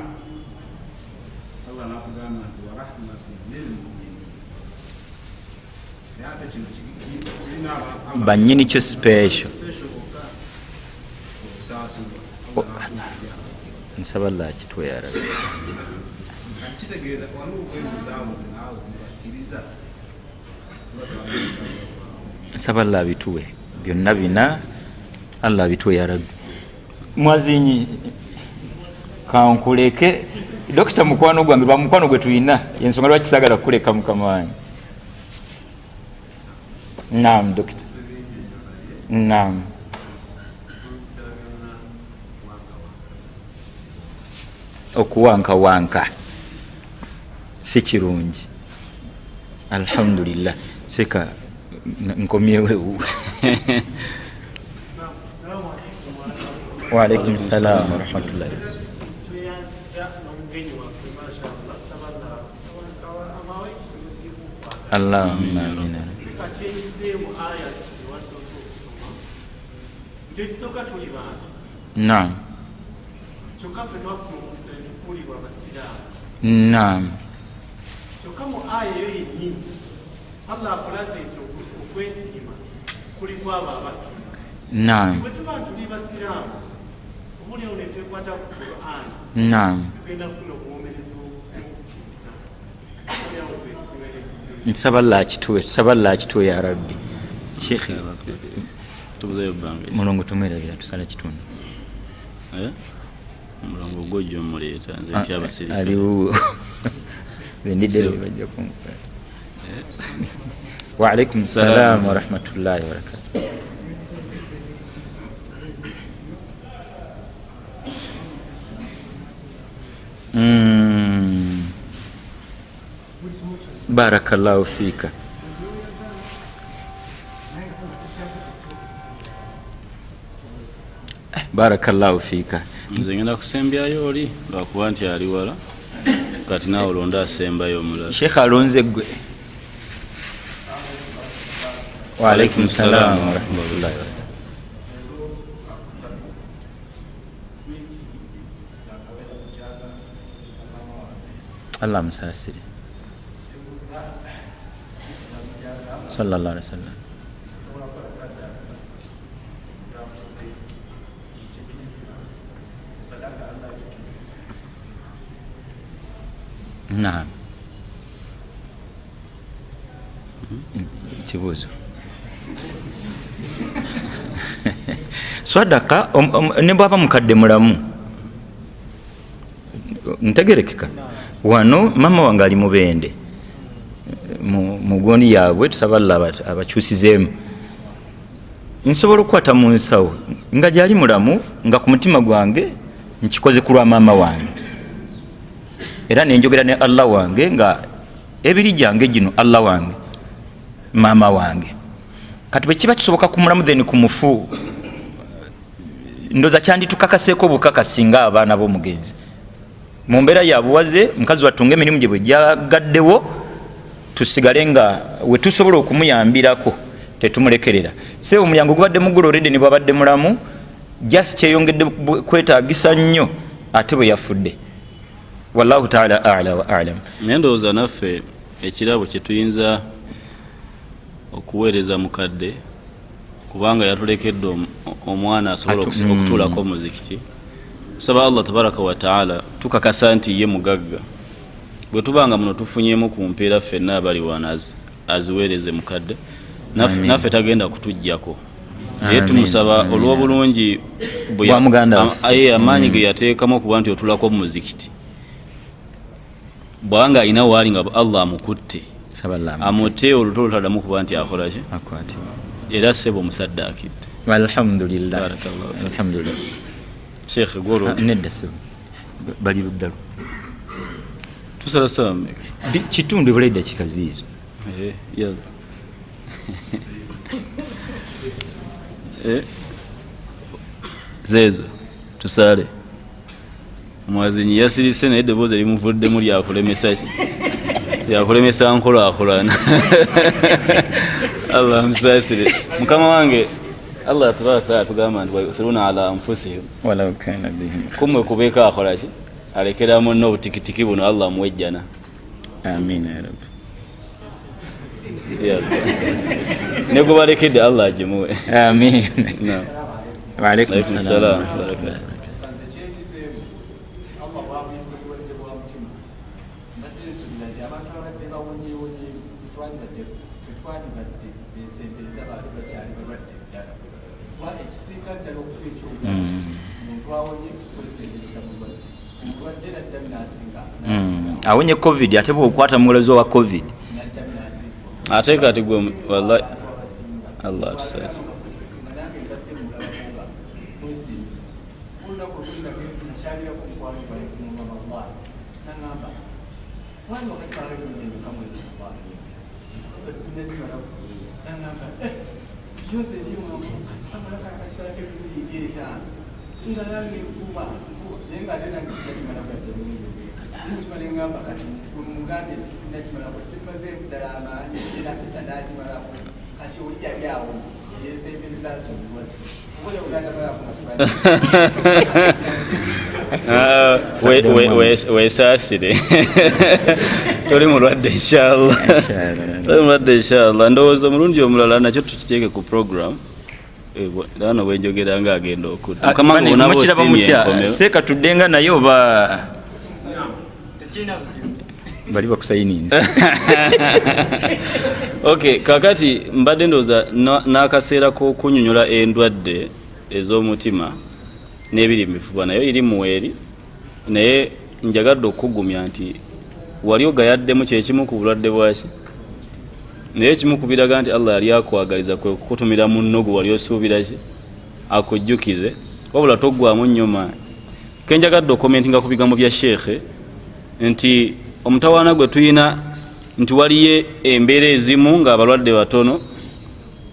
Allah n'akugamba nti wa rahmatun lil muminin. Naye ate kino kirina Bannyini kyo special. Special bokka okusaasirwa. Oh, Allah n'akugira. Nsaba Allah akituwe ya Rabbi. Kati kitegeeza waliwo okwebuzaabuze naawe mubakkiriza tuba twagala Nsaba Allah abituwe. Byonna bina Allah abituwe ya Rabbi. Mwazinyi kankuleke dokita mukwano gwange lwa mukwano gwe tulina, yensonga lwaki saagala kukuleka mukama wange. Naam dokita. Naam. Okuwankawanka si kirungi. Alhamdulillah. Seka nkomyewo. Wa alaikum salam wa rahmatullahi. Allahumma amina. Naam. Naam. Naam. Naam. Nsaba Allah akituwe, tusaba Allah akituwe ya Rabbi. Sheikh tubuzeyo bbanga. Mulongo tumwerabira tusala kitundu. Mulongo gw'ojja omuleeta nze ntya abasirikale. Aliwo. Nze ndidde bajja kunkuba. Wa alaikum salam wa rahmatullahi wa barakatuh. Barakallahu fika. Barakallahu fika. Nze ngenda kusembyayo oli lwakuba nti ali wala, kati naawe olonda asembayo omulala. Sheikh alonze ggwe. Wa alaikum salam wa rahmatullahi wa barakatuh. Allah musaasire. Sallallahu alaihi wasallam. Naam. Kibuuzo. Swadaka ne bw'aba mukadde mulamu ntegerekeka. Wano mama wange ali mubende mu gondi yaabwe, tusaba Allah abakyusizeemu. Nsobola okukwata mu nsawo nga gyali mulamu, nga ku mutima gwange nkikoze ku lwa maama wange, era nenjogera ne Allah wange nga ebiri gyange gino Allah wange maama wange. Kati bwe kiba kisoboka ku mulamu then ku mufu, ndoza kyanditukakaseeko obukakasi nga abaana b'omugenzi mu mbeera ya buwaze. Mukazi wattu ng'emirimu gye bwe gyagaddewo, tusigale nga we tusobola okumuyambirako, tetumulekerera. Se omulyango gubadde muggule already ne bwabadde mulamu, just kyeyongedde kwetaagisa nnyo ate bwe yafudde. Wallahu ta'ala a'la wa a'lam. Naye ndowooza naffe ekirabo kye tuyinza okuweereza mukadde, kubanga yatulekedde omwana asobola okutuulako omuzikiti. Tusaba Allah tabaraka wa ta'ala, tukakasa nti ye mugagga. Bwe tubanga muno tufunyemu ku mpeera ffenna abali wano aziweereze mukadde, naffe tagenda kutuggyako. Naye tumusaba olw'obulungi amaanyi ge yateekamu okuba nti otulako omuzikiti, bwanga alina waali nga Allah amukutte amute oluto olutaddamu kuba nti akola ki, era ssebo omusaddaakidde. Alhamdulillah. Alhamdulillah. Sheikh Goro nedda ssebo bali ludda. Tusala ssaawa mmeka? Kitundu ebula eddakiika ziizo. Zeezo tusaale. Mwazinyi yasirise naye eddoboozi erimuvuddemu lyakulemesa ki? Lyakulemesa nkulaakulana. Allah musaasire. Mukama wange Allah tabaraka taala tugamba nti wayuthiruna ala anfusihim walau kana bihim. Kumwe kubeeko akola ki? Alekera munno obutikitiki buno, Allah amuwe ejjana. Amiina ya Rabbi. Ne gwe balekedde Allah agimuwe. Amiina. Wa alaikum salam. Ddala kuba ekisinga ddala okuba ekyobulamu, omuntu awonye kwesembereza mulwadde, omulwadde naddamu nasinga. Awonye COVID, ate bwokwata muwolozi wa COVID. Naddamu nasinga. Ate kati gwe, wallahi, Allah atusaasire. Nga nange mbadde mulabako nga mwesiimisa. Olunaku olulina nakyalirako mukwano gwange kumumama wallahi, nagamba wani wakati balagasinnakimalako, nagamba yose erimusamulakakakitalako emirundi etaano nga nange nfuba nfuba, naye nga ate nange sinnakimalako yadde emirundi. Mutima nengamba kati mugambye nti sinnakimalako, simmazeemu ddala amaanyi era tanakimalako. Kati oli yali awo yesembereza nsi omulwadde obola ogatamalako nga tubali. Ah, weesaasire, toli mulwadde inshallah, toli mulwadde inshallah. Ndowooza omulundi omulala nakyo tukiteeke ku program. Ano bwenjogera nga agenda okudda. Mukama nga onaaba Mukiraba osiimye mutya? enkomero. Seeka tuddenga naye oba bali bakusayininze? Okay, kakati mbadde ndowooza n'akaseera k'okunyonyola endwadde ez'omutima n'ebiri mu bifuba nayo eri muweeri, naye njagadde okukugumya nti wali ogayaddemu kyekimu ku bulwadde bwaki, naye ekimu ku biraga nti Allah yali akwagaliza kwe kukutumira munno gwe wali osuubira ki akujjukize. Wabula toggwamu nnyo maanyi. Kenjagadde okomentinga ku bigambo bya sheekhe nti omutawaana gwe tulina nti waliyo embeera ezimu ng'abalwadde batono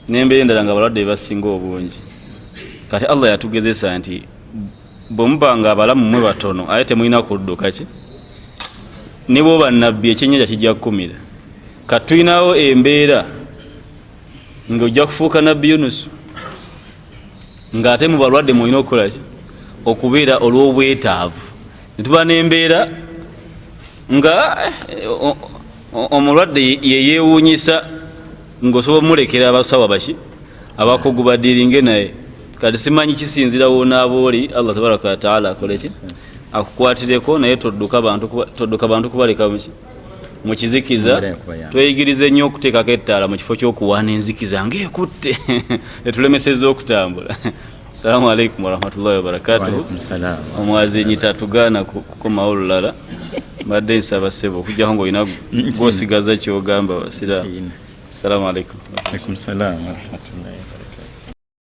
n'embeera endala ng'abalwadde bebasinga obungi. Kati Allah yatugezesa nti bwe muba nga abalamu mwe batono ate temulina kudduka ki, ne bwoba nabbi ekyennyanja kijja kukumira. Kati tulinawo embeera ng'ojja kufuuka nabbi Yunusu ng'ate mu balwadde mulina okukola ki okubeera olw'obwetaavu, netuba n'embeera nga omulwadde yeyeewuunyisa ng'osobola omulekera abasawo abaki abakugu badiringe naye. Kati simanyi kisinzira wonaaba oli. Allah tabaraka wataala akoleki akukwatireko, naye todduka bantu todduka bantu kubaleka muki mu kizikiza. Embeera yakubayamba. Tweyigirize nnyo okuteekako ettaala mu kifo ky'okuwaana enzikiza ng'ekutte etulemesezza okutambula. Assalamu alaikum warahmatullahi wabarakatuhu. Waalaikum salaam. Omwazinyi tatugaana kukomawo olulala. Mbadde nsaba ssebo okujjako ngaolina gwosigaza kyogamba basiraamu. Siyina. Assalamu alaikum. Alaikum salaam warahmatullahi wabarakatuh.